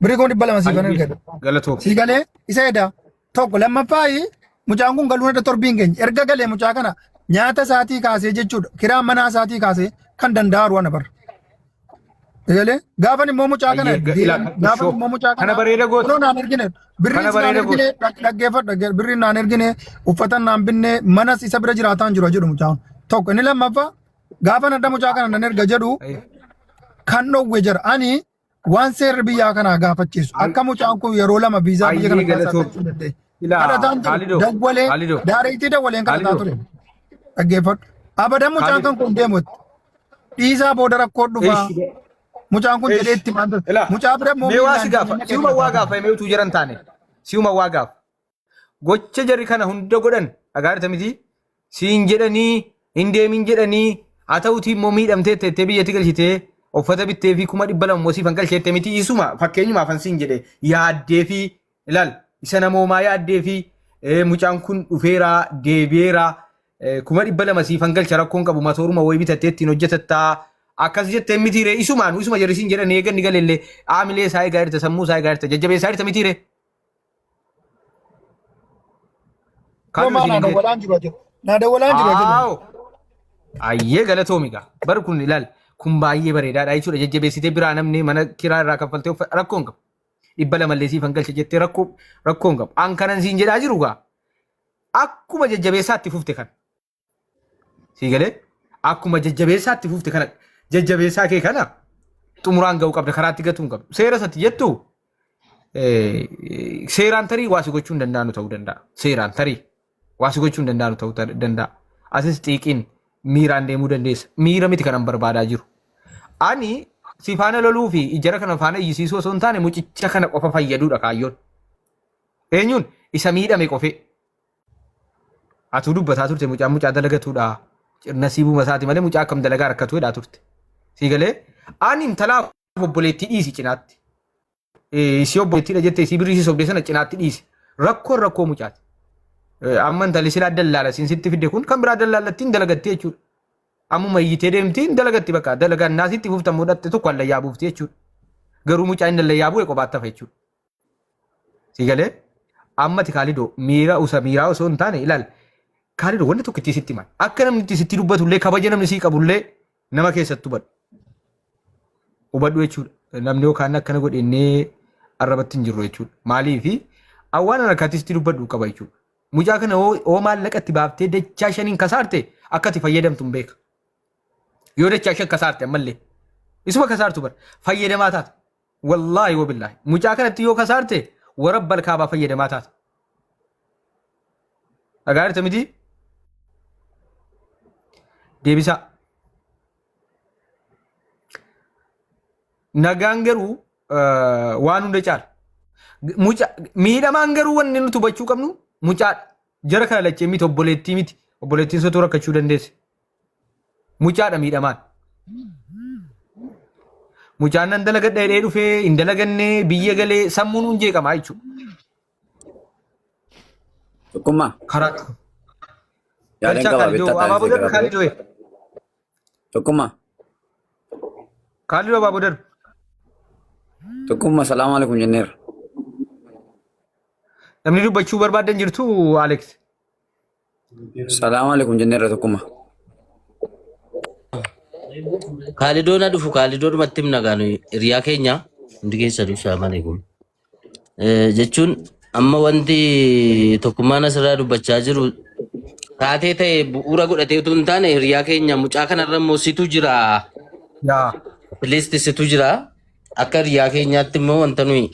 Birrii 200,000 siifan erga jedhe. Galatoom. Sii galee isa edaa. Tokko lammaffaa mucaan kun galuun edda torbiin keenya. Erga galee mucaa kana nyaata isaatii kaasee jechuudha. Kiraa manaa isaatii kaasee kan danda'aru ana bara. Galee gaafan immoo mucaa kana Ayyee, ilaa, gaafan shoo. immoo mucaa Kana kana bareeda goota. kunoo naan ergine birriin Kana naan bareeda goota. ergine dhaggeeffadhu birriin naan ergine uffata naan binne manas isa bira jiraataan jiru jedhu mucaan tokko inni lammaffaa Gaafa nadda mucaa kana nan erga jedhu kan dhowwe jira. Ani waan seerri biyyaa kanaa gaafachiisu akka mucaan kun yeroo lama viizaa biyya kana Ayyee keessaa galatoo. argachuu danda'e. Ilaa Kadhataan ture Kaalidoo. dawwalee Kaalidoo. daareektii dawwaleen kadhataa Kaalidoo. ture. Dhaggeeffadhu. Abadan mucaan Kaalidoo. kan kun deemutti dhiisaa booda rakkoo dhufaa. Eeshi. Mucaan kun jedhee Eeshi. itti maal ture. Ilaa. Mucaa bira immoo Mee waa si miilaan gaafa. deemee Si'uma waa kadhataa gaafa himee utuu jiran taane. Si'uma waa gaafa. Gocha jarri kana hunda godhan dhagaarta miti siin jedhanii hin deemin jedhanii haa ta'utii immoo miidhamtee teettee biyyatti galchitee uffata bittee fi 200,000 immoo siif galcheette miti isuma fakkeenyumaaf an siin jedhe yaaddee fi ilaal isa namoomaa yaaddee fi mucaan kun dhufeera deebi'eera 200,000 siifan galcha rakkoon qabu matooruma wayii bitattee ittiin hojjetattaa akkas jettee mitiire isumaan isuma jarri siin jedhan eeganni galellee aamilee isaa eegaa jirta sammuu isaa eegaa jirta jajjabeessaa jirta mitiire. Kan Homaa isin naa hin jedhu. dawwalaan jiru jedhu. Naa dawwalaan jiru jedhu. Aawo. Ayyee galatoomi gaa. Bar kun ilaal kun baay'ee bareedaadha jechuudha. Jajjabeessitee biraa namni mana kiraa irraa kaffaltee rakkoo hin qabu. 200 illee siif hangalcha jettee rakkoo rakkoo hin qabu. An kanan siin jedhaa jiru gaa. Akkuma jajjabeessaatti fufte kana. Sii galee akkuma jajjabeessaatti fufte kana jajjabeessaa kee kana xumuraan ga'uu qabda karaatti gatuu hin qabdu. Seera isatti jettu seeraan tarii waa si gochuu hin danda'anu ta'uu danda'a. Seeraan tarii waa si gochuu hin danda'anu ta'uu danda'a. Asis xiiqiin miiraan deemuu dandeessa. Miira miti kanan barbaadaa jiru. Ani si faana loluu fi ijara kana faana iyyisiisuu osoo hin taane mucicha kana qofa fayyaduudha kaayyoon. Eenyuun isa miidhame qofee. Atuu dubbataa turte mucaan mucaa dalagatuudha. Nasiibuma isaati malee mucaa akkam dalagaa rakkatu jedhaa turte. Sii galee ani intalaaf obboleettii dhiisi cinaatti. Isii obboleettiidha jette isii birrii isii sobdee sana cinaatti dhiisi. Rakkoon rakkoo mucaati. Amma intalli silaa dallaala siin sitti fidde kun kan biraa dallaalattiin dalagatti jechuudha. Ammuma iyyitee deemti hin dalagatti bakka dalagannaa sitti fuftan mudhatte tokko hallayyaa buufti jechuudha. Garuu mucaa inni hallayyaa bu'e kophaatti hafa jechuudha. Si galee ammati Kaalidoo miira usa miiraa osoo hin taane ilaal Kaalidoo wanti tokko itti sitti himan akka namni itti sitti dubbatu illee kabaja namni sii qabu illee nama keessatti hubadhu. Hubadhu jechuudha. Namni yookaan akkana godhe innee arrabatti hin jirru jechuudha. Maaliifi awwaan harkaatti sitti dubbadhu qaba jechuudha. Mucaa kana hoo maallaqa itti baaftee dachaa shaniin kasaarte akka itti fayyadamtu hin beeka. Yoo dachaa shan kasaarte ammallee isuma kasaartu bara fayyadamaa taata. Wallaahi wabillaahi. Mucaa kanatti yoo kasaarte warabbal kaabaa fayyadamaa taata. Dhagaa jirta miti? Deebisaa. Nagaan garuu waan hunda caala. Mucaa miidhamaan garuu wanni nuti hubachuu qabnu mucaadha. Jara kana lachee miti obboleettii miti. Obboleettiin sotuu rakkachuu dandeesse. Mucaadha miidhamaan. Mucaan nan dalagadha jedhee dhufee hin dalaganne biyya galee sammuun hin jeeqamaa jechuudha. Tokkummaa. Karaa Yaadan galchaa qaba Kaalidoo bittaa abaaboo taasisee darbu gara Kaalidoo Tokkummaa. Kaalidoo abaaboo darbu. Tokkummaa salaamu alaikum jenneerra. Namni dubbachuu barbaadan jirtu Alex. Salaamu alaikum jenneerra tokkummaa. Kaalidoo na dhufu kaalidoo dhumatti himna gaanu hiriyaa keenya hundi keessanuu salaam alaikum. Jechuun amma wanti tokkummaan asirraa dubbachaa jiru taatee ta'e bu'uura godhatee utuu hin taane hiriyaa keenya mucaa kanarra immoo situ jira. Yaa. At least situ jira. Akka hiriyaa keenyaatti immoo wanta nuyi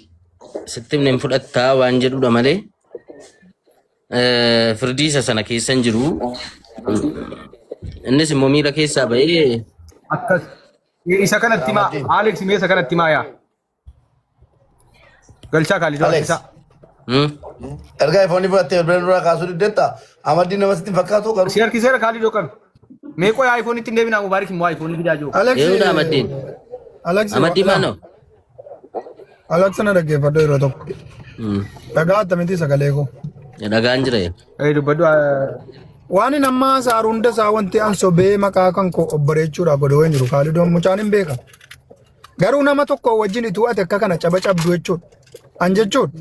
sitti himne hin fudhattaa waan jedhudha malee firdii isa sana keessa hin jiru. Innis immoo miira keessaa ba'ee Akkas. Isa kanatti himaa. Alex mee isa kanatti himaa yaa. Galchaa Kaalidoo Alex. harkisaa. Erga iPhone fudhattee bilbila duraa kaasuu diddeetta. Amaddiin nama sitti hin fakkaatu garuu. Si harkiseera Kaalidoo qabi. Mee qoy iPhone ittiin deebinaa Mubaarik immoo iPhone fidaa jiru. Alex Eeyyuudha Amaddiin. Alex Amaddii maanoo? Alex na dhaggeeffadhu yeroo tokko. Dhagaa attamitti sagalee koo. Dhagaan jira. Ee dubbadhu. Waan inni amma saaru hunda isaa wanti an sobee maqaa kan koo obboreechuudhaaf godhuu hin jiru. Kaalidoon mucaan hin beeka. Garuu nama tokko wajjin ituu ati akka kana caba cabdu jechuudha. An jechuudha.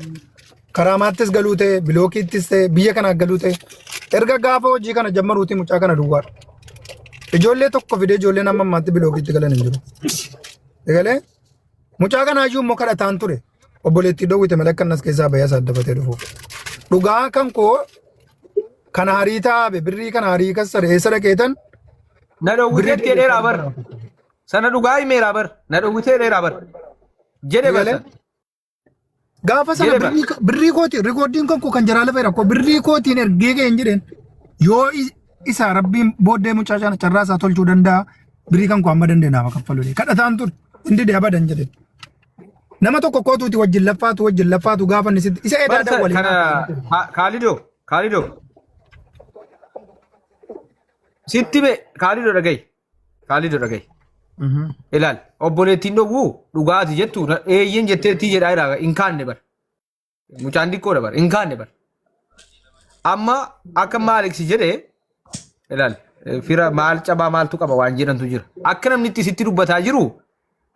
Karaamaattis galuu ta'e, bilookiittis ta'e, biyya kanaa galuu ta'e. Erga gaafa hojii kana jammaruuti mucaa kana duwwaadha. Ijoollee tokko fidee ijoolleen amma ammaatti bilookiitti galan hin jiru. Egalee mucaa kanaayyuu immoo kadhataan ture. Obboleettii dhoowwite malee akka innas keessaa bahee as addabatee dhufuuf. Dhugaa kan koo kana harii taabe birrii kana harii kassare eessa dhaqeetan Na dhowwitee birrii dheeraa bar. Sana dhugaa himeeraa bar. Na dhowwitee dheeraa bar. Jedhe bar. Egalee gaafa sana Jedhe bar. birrii kooti rikoordiin kan koo kan jaraa lafa jira koo birrii kootiin ergee ga'een jedheen yoo isa rabbiin booddee mucaa sana carraa isaa tolchuu danda'a birrii kan koo amma danda'e naaf kaffalu kadhataan ture inni dide abadan jedheen. Nama tokko kootuuti wajjin laffaatu gaafa inni sitti isa edaa Bar dawwali. kana Kaalidoo Kaalidoo. Sitti be Kaalidoo dhaga'i. Kaalidoo dhaga'i. Ilaal obboleettiin dhowwuu dhugaati jettu eeyyen jetteettii jedhaa jira hin kaanne bar. Mucaan xiqqoodha bar hin kaanne bar. Amma akka Alex jedhee ilaal fira maal cabaa maaltu qaba waan jedhantu jira. Akka namni itti sitti dubbataa jiru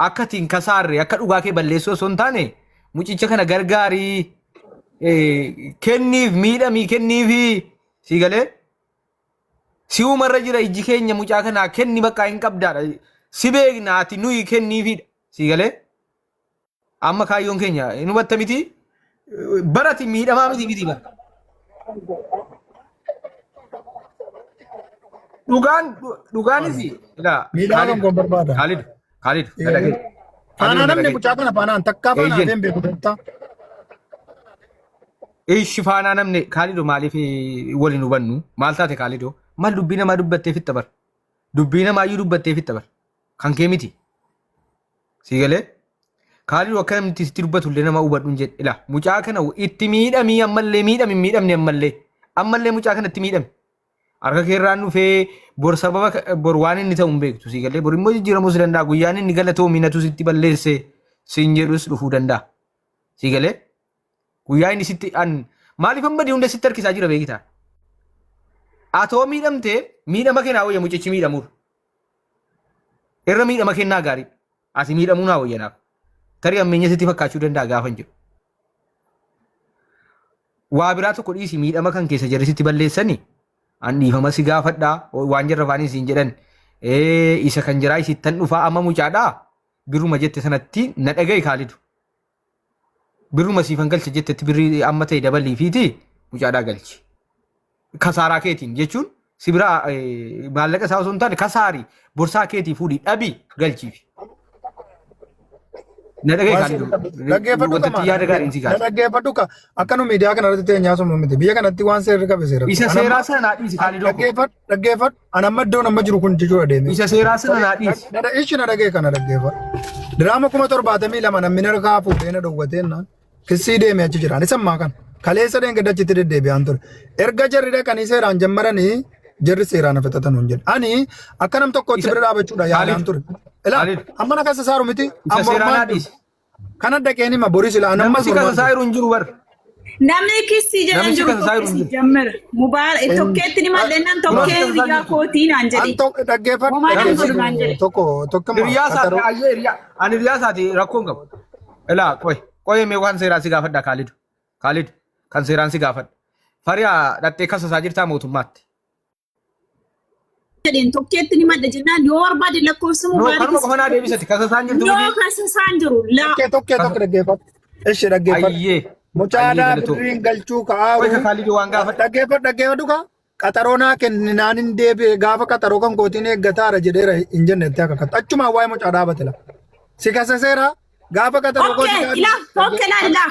akka ittiin kasaarre akka dhugaa kee balleessuu osoo hin taane mucicha kana gargaarii kenniif miidhamii kenniifi sii galee si'umarra jira ijji keenya mucaa kanaa kenni bakka hin qabdaadha. Si beekna ati nuyi kenniifidha. Sii galee amma kaayyoon keenya hin hubatta miti barati miidhamaa miti miti bara. Dhugaan dhugaanis ilaa Miidhaa kan koo barbaada. Khalid Khalid na dhaga'i. Faanaa namni mucaa kana faanaan takkaa faanaa Eeyyen. hin beeku tooftaa. Ishi faanaa namni Khaalido maaliif waliin hubannu maal taate Khaalido maal dubbii namaa dubbattee fixxa bar dubbii namaayyuu dubbattee fixxa bar kan kee miti sii galee Khaalido akka namni sitti dubbatu illee nama hubadhu hin jedhe ila mucaa kana itti miidhamii ammallee miidhami hin miidhamne ammallee ammallee mucaa kana itti miidhami harka keerraan dhufee bor sababa bor waan inni ta'u hin beektu sii galee bor immoo jijjiiramuus danda'a guyyaan inni galatoomi natu sitti balleesse siin jedhus dhufuu danda'a sii galee guyyaa inni sitti an maaliif amma hunda sitti harkisaa jira beektaa atoo miidhamte miidhama kennaa wayya mucichi miidhamuur irra miidhama kennaa gaarii ati miidhamuu naa wayya naaf tarii ammeenya sitti fakkaachuu danda'a gaafa hin jiru. Waa biraa tokko dhiisi miidhama kan keessa jarri sitti balleessani an dhiifama si gaafadhaa waan jarra afaanii siin jedhan isa kan jiraa isittan dhufaa amma mucaadhaa birruma jette sanatti na dhaga'i Kaalidu. Birruma siifan galcha jettetti birrii amma ta'e dabalii fiiti mucaadhaa galchi. Kasaaraa keetiin jechuun si biraa maallaqa isaa osoo hin taane kasaarii borsaa keetii fuudhii dhabii galchiifi. Na dhaga'i Kaalidu. Dhaggeeffadhu Wanta qaba. yaada gaariin si Na kaasa. dhaggeeffadhu ka akka nu miidiyaa kana irratti ta'e nyaasumnu miti. Biyya kanatti waan seerri qabe seera. Isa seeraa sana naa dhiisi Kaalidoo. Dhaggeeffadhu dhaggeeffadhu. Ani amma iddoon amma jiru kun jechuudha deemee. Isa seeraa sana naa dhiisi. Ishi na dhagee kana dhaggeeffadhu. Diraama 72,000 namni harkaa fuudhee na dhowwatee naan kissii deemee achi jira. Ani sammaa kana. Kaleessa dheengadda achitti deddeebi'aan ture. Erga jarri dhaqanii seeraan jammaranii Jarri seeraan hafetatan hin jedhe. Ani akka nam tokkootti Isa bira dhaabachuudha yaalaan Khalid ture. Ilaa Khalid amma na kasa saaru miti isa amma seeraan mormaan jiru. haadhiisi. Kana dhaqeen hima boris ilaa Namni ammas si mormaan kasa jiru. saayiru hin jiru bar. Namni kissii jedhan Namni si jiru kasa saayiru tokko hin si jiru. jammara. Mubaara tokkeetti ni mal'eennan Kunoo si tokkee kasa hiriyaa jirtu. kootii naan An jedhe. tokko dhaggeeffadhu Homaa nan godhu dhaggeeffadhu naan jedhe. tokko tokkuma Hiriyaa isaati qaxaroo. ayyee hiriyaa ani hiriyaa isaati rakkoo hin qabu. Ilaa qoy qoy mee waan seeraan si gaafadha Khalid. Khalid kan seeraan si gaafadha. Fariyaa dhattee kasa isaa jirtaa mootummaatti. Jedheen tokkeetti ni madda jennaan yoo barbaade lakkoofsa No mubaarakis kanuma qofa naa deebisati kasa isaan jirtu yoo miti. kasa isaan jiru laa Tokkee tokkee Kasa tokko dhaggeeffadhu. Ishi dhaggeeffadhu. ayyee ayyee Mucaadhaa galatoo. birriin galchuu Qoy ka ka'aaru Khalid waan gaafadha. dhaggeeffadhu dhaggeeffadhu kaa qaxaroo naa kenninaan hin deebi'e gaafa qaxaroo kan kootiin eeggataara jedheera hin jenne itti akka achumaan waa'ee mucaa dhaabate la. Si kasaseera gaafa qaxaroo Tokkee kootiin ilaa tokkee laal ilaa.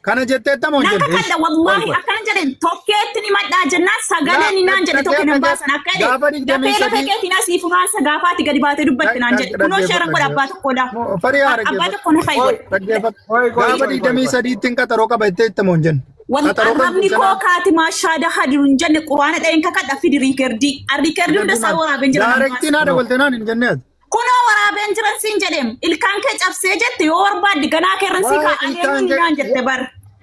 kana jetteettamoo hin Nan jenne. kakadha Qoy wallaahi qoy. akkana jedheen tokkeetti ni madhaa jennaan sagalee ni naan jedhe tokke nan baasan akka jedhe Gaafa digdamii dafee lafee sadii keetiin asii funaansa gaafaati gadi baatee dubbatte naan jedhe kunoo sheeran godha abbaa tokko laa Farii haa abbaa dhaggeeffadhu. tokko na fayi Qoy godha. Dhaggeeffadhu. qoy qoy Gaafa qoy qoy digdamii qoy. sadiittiin qaxaroo qaba jettee ittamoo hin jenne. Qaxaroo kan Arrabni koo sanaan kaatimaa shaada hadiru hin jenne quraana dha'een kakadha fidi riikerdii riikerdii hunda isaa waraabeen jira nan Daarektiin baasa. haadha No. walteenaan hin jenne ati. Kunoo waraabeen jiran siin jedheem ilkaan kee cabsee jette yoo barbaadde ganaa keerran sii Waa'ee kaa'anii ilkaan kee naan jette bar.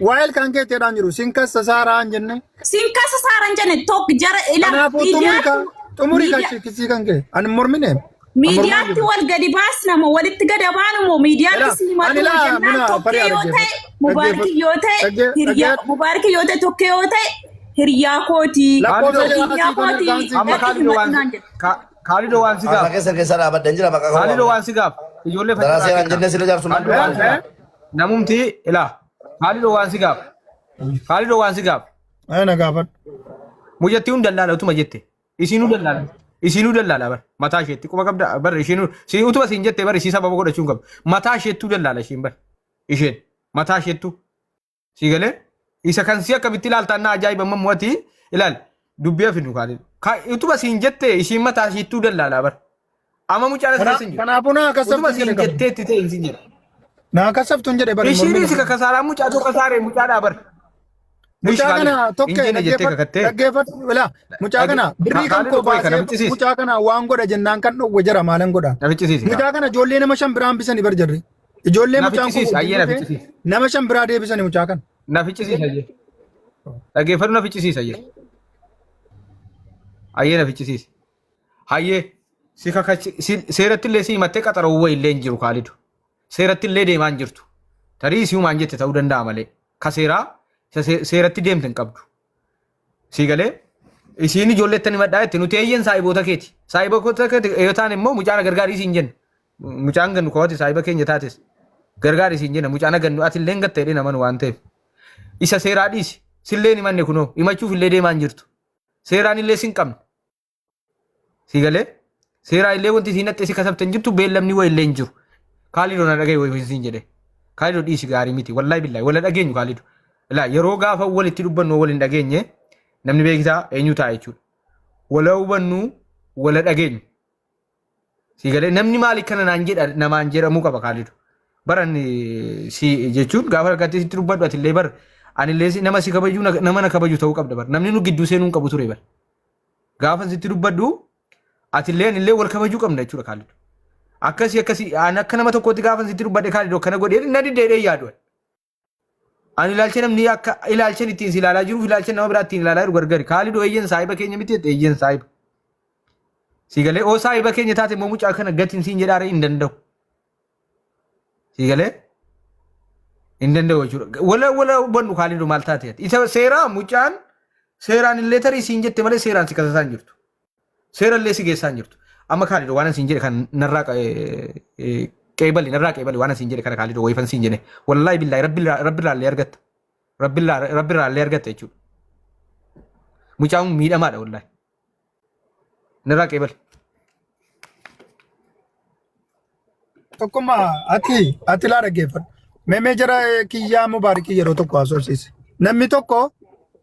waa'ee ilkaan kee ta'eedhaan jiru sin kassa saaraa hin jenne. Siin kasa saaran jenne tokko jara ilaa Kanaafuu xumurii ka miidiyaatti xumurii ka miidiyaa kisii kan kee ani hin mormine. An mormaa miidiyaatti jiru. wal gadi baasna moo walitti gada baanu moo miidiyaatti Ilaa si ani himadhu moo ilaa jennaan muna tokkee farii yoo ta'e dhaggeeffadhu mubaarikii dhaggeeffadhu yoo ta'e hiriyaa dhaggeeffadhu mubaarikii yoo ta'e tokkee yoo ta'e hiriyaa kooti lakkoofsa Khalid jala hiriyaa asii kan kooti ergaan siin amma dhaqi kenna. Khalid himadhu waan naan jedhe. Khalid waan si Haasa gaaf. keessa keessa dhaabadheen jira bakka koo Khalid waamne. waan si gaaf. Ijoollee Daraa facirraa seeraan kenna. jennee sila jaarsummaan Khalid waan si dubbatan. gaaf. Namumti ilaa Khalid waan si gaaf. Khalid waan si gaaf. Ay na gaafadhu. Mucattii hun dallaala utuma jette. Isiinuu dallaala. Isiinuu dallaala bar. Mataa isheetti quba qabda bar ishiinuu si utuma siin jette bar isii sababa godhachuu hin qabdu. Mataa isheettuu dallaala ishiin bar. Isheen mataa isheettuu. Si galee isa kan si akkamitti ilaalta na ajaa'iba amma mo'ati ilaal dubbii hafinu kaaliin. Utuma siin jette ishiin mataa ishiittuu dallaala bar. Amma mucaan as keessa hin jiru. Kanaafuu naa Utuma kasaftu hin siin jedhe qaba. jetteetti ta'e hin siin jedha. Naa kasaftu hin jedhe bari Ishiin mormine. si kakasaaraa mucaa tokko kasaaree mucaadhaa bar. Ishi Mucaa kaaliin kana hin tokkee jenne jettee dhaggeeffadhu kakattee. dhaggeeffadhu ilaa mucaa kana birrii kan Kaaliin koo qoy kana baasee ficcisiisi. mucaa kana waan godha jennaan kan dhowwe jira maalan godha. Na ficcisiisi kaa. Mucaa kana ijoollee nama shan biraan bisanii bar jarri. Ijoollee Na mucaan kun ficcisiisi ayyee na wajjin dhufe ficcisiisi. nama shan biraa deebisanii mucaa kana. Na ficcisiisi ayyee. Dhaggeeffadhu na ficcisiisi ayyee. Ayyee na ficcisiisi. Hayyee si kakachi seeratti illee si himattee qaxaroowwa illee hin jiru Kaalidu. Seeratti illee deemaa hin jirtu. Tarii si humaan jette ta'uu danda'a malee. Ka seeraa isa seeratti deemte hin qabdu. Sii galee isiin ijoolleetti ni madhaa jette nuti eeyyen saahiboota keeti. Saahiboota keeti yoo ta'an immoo mucaan gargaarii siin jenna. Mucaan gannu kawati saahiba keenya taates gargaarii siin jenna mucaan gannu ati illee gatta jedhee naman waan ta'eef. Isa seeraa dhiisi. Sillee hin himanne kunoo himachuuf illee deemaa hin jirtu. Seeraan illee sin qabne. Si galee seeraa illee wanti siin haxxe si kasabte hin jirtu beellamni wayi illee hin jiru. Kaalidoo na dhagaye wayi siin jedhe. Kaalidoo dhiisi gaarii miti. Wallahi billahi wala dhageenyu kaalidoo. Ilaa yeroo gaafa walitti dubbannu wal hin dhageenye namni beekisaa eenyu ta'a jechuudha. Wala hubannu wala dhageenyu. Si galee namni maali kana naan jedha namaan jedhamuu qaba kaalidu. Baran si jechuun gaafa argattee sitti dubbadhu ati illee bar ani illee nama si kabaju nama na kabaju ta'uu qabda bar namni nu gidduu seenuu hin qabu ture bar. Gaafa sitti dubbadhu ati illee ani illee wal kabajuu qabna jechuudha kaalidu. Akkasii akkasii ani akka nama tokkootti gaafa sitti dubbadhe kaalidu akkana godhee na diddeedhee yaadu. Ani ilaalcha namni akka ilaalchan ittiin si ilaalaa jiruuf ilaalcha nama biraa ittiin ilaalaa jiru gargari. Kaalidoo eeyyen saahiba keenya miti jette eeyyen saahiba. Si galee oo saahiba keenya taate immoo mucaa kana gatiin siin jedhaare hin danda'u. Si galee hin danda'u jechuudha. Wala wala hubannu kaalidoo maal taate ati. Isa seeraa mucaan seeraan illee tarii siin jette malee seeraan si kasasaa hin jirtu. Seera illee si geessaa hin jirtu. Amma Kaalidoo waan siin jedhe kan narraa qeebali narraa qeebali waan siin jedhe kana Kaalidoo wayifan siin jedhe. Wallaahi billaahi rabbirraa illee argatta. Rabbirraa illee argatta jechuudha. Mucaan kun miidhamaadha wallaahi. Narraa qeebali. Tokkummaa ati ati laa dhaggeeffadhu. Meemee jara kiyyaa mubaarikii yeroo tokko haasofsiise. Namni tokko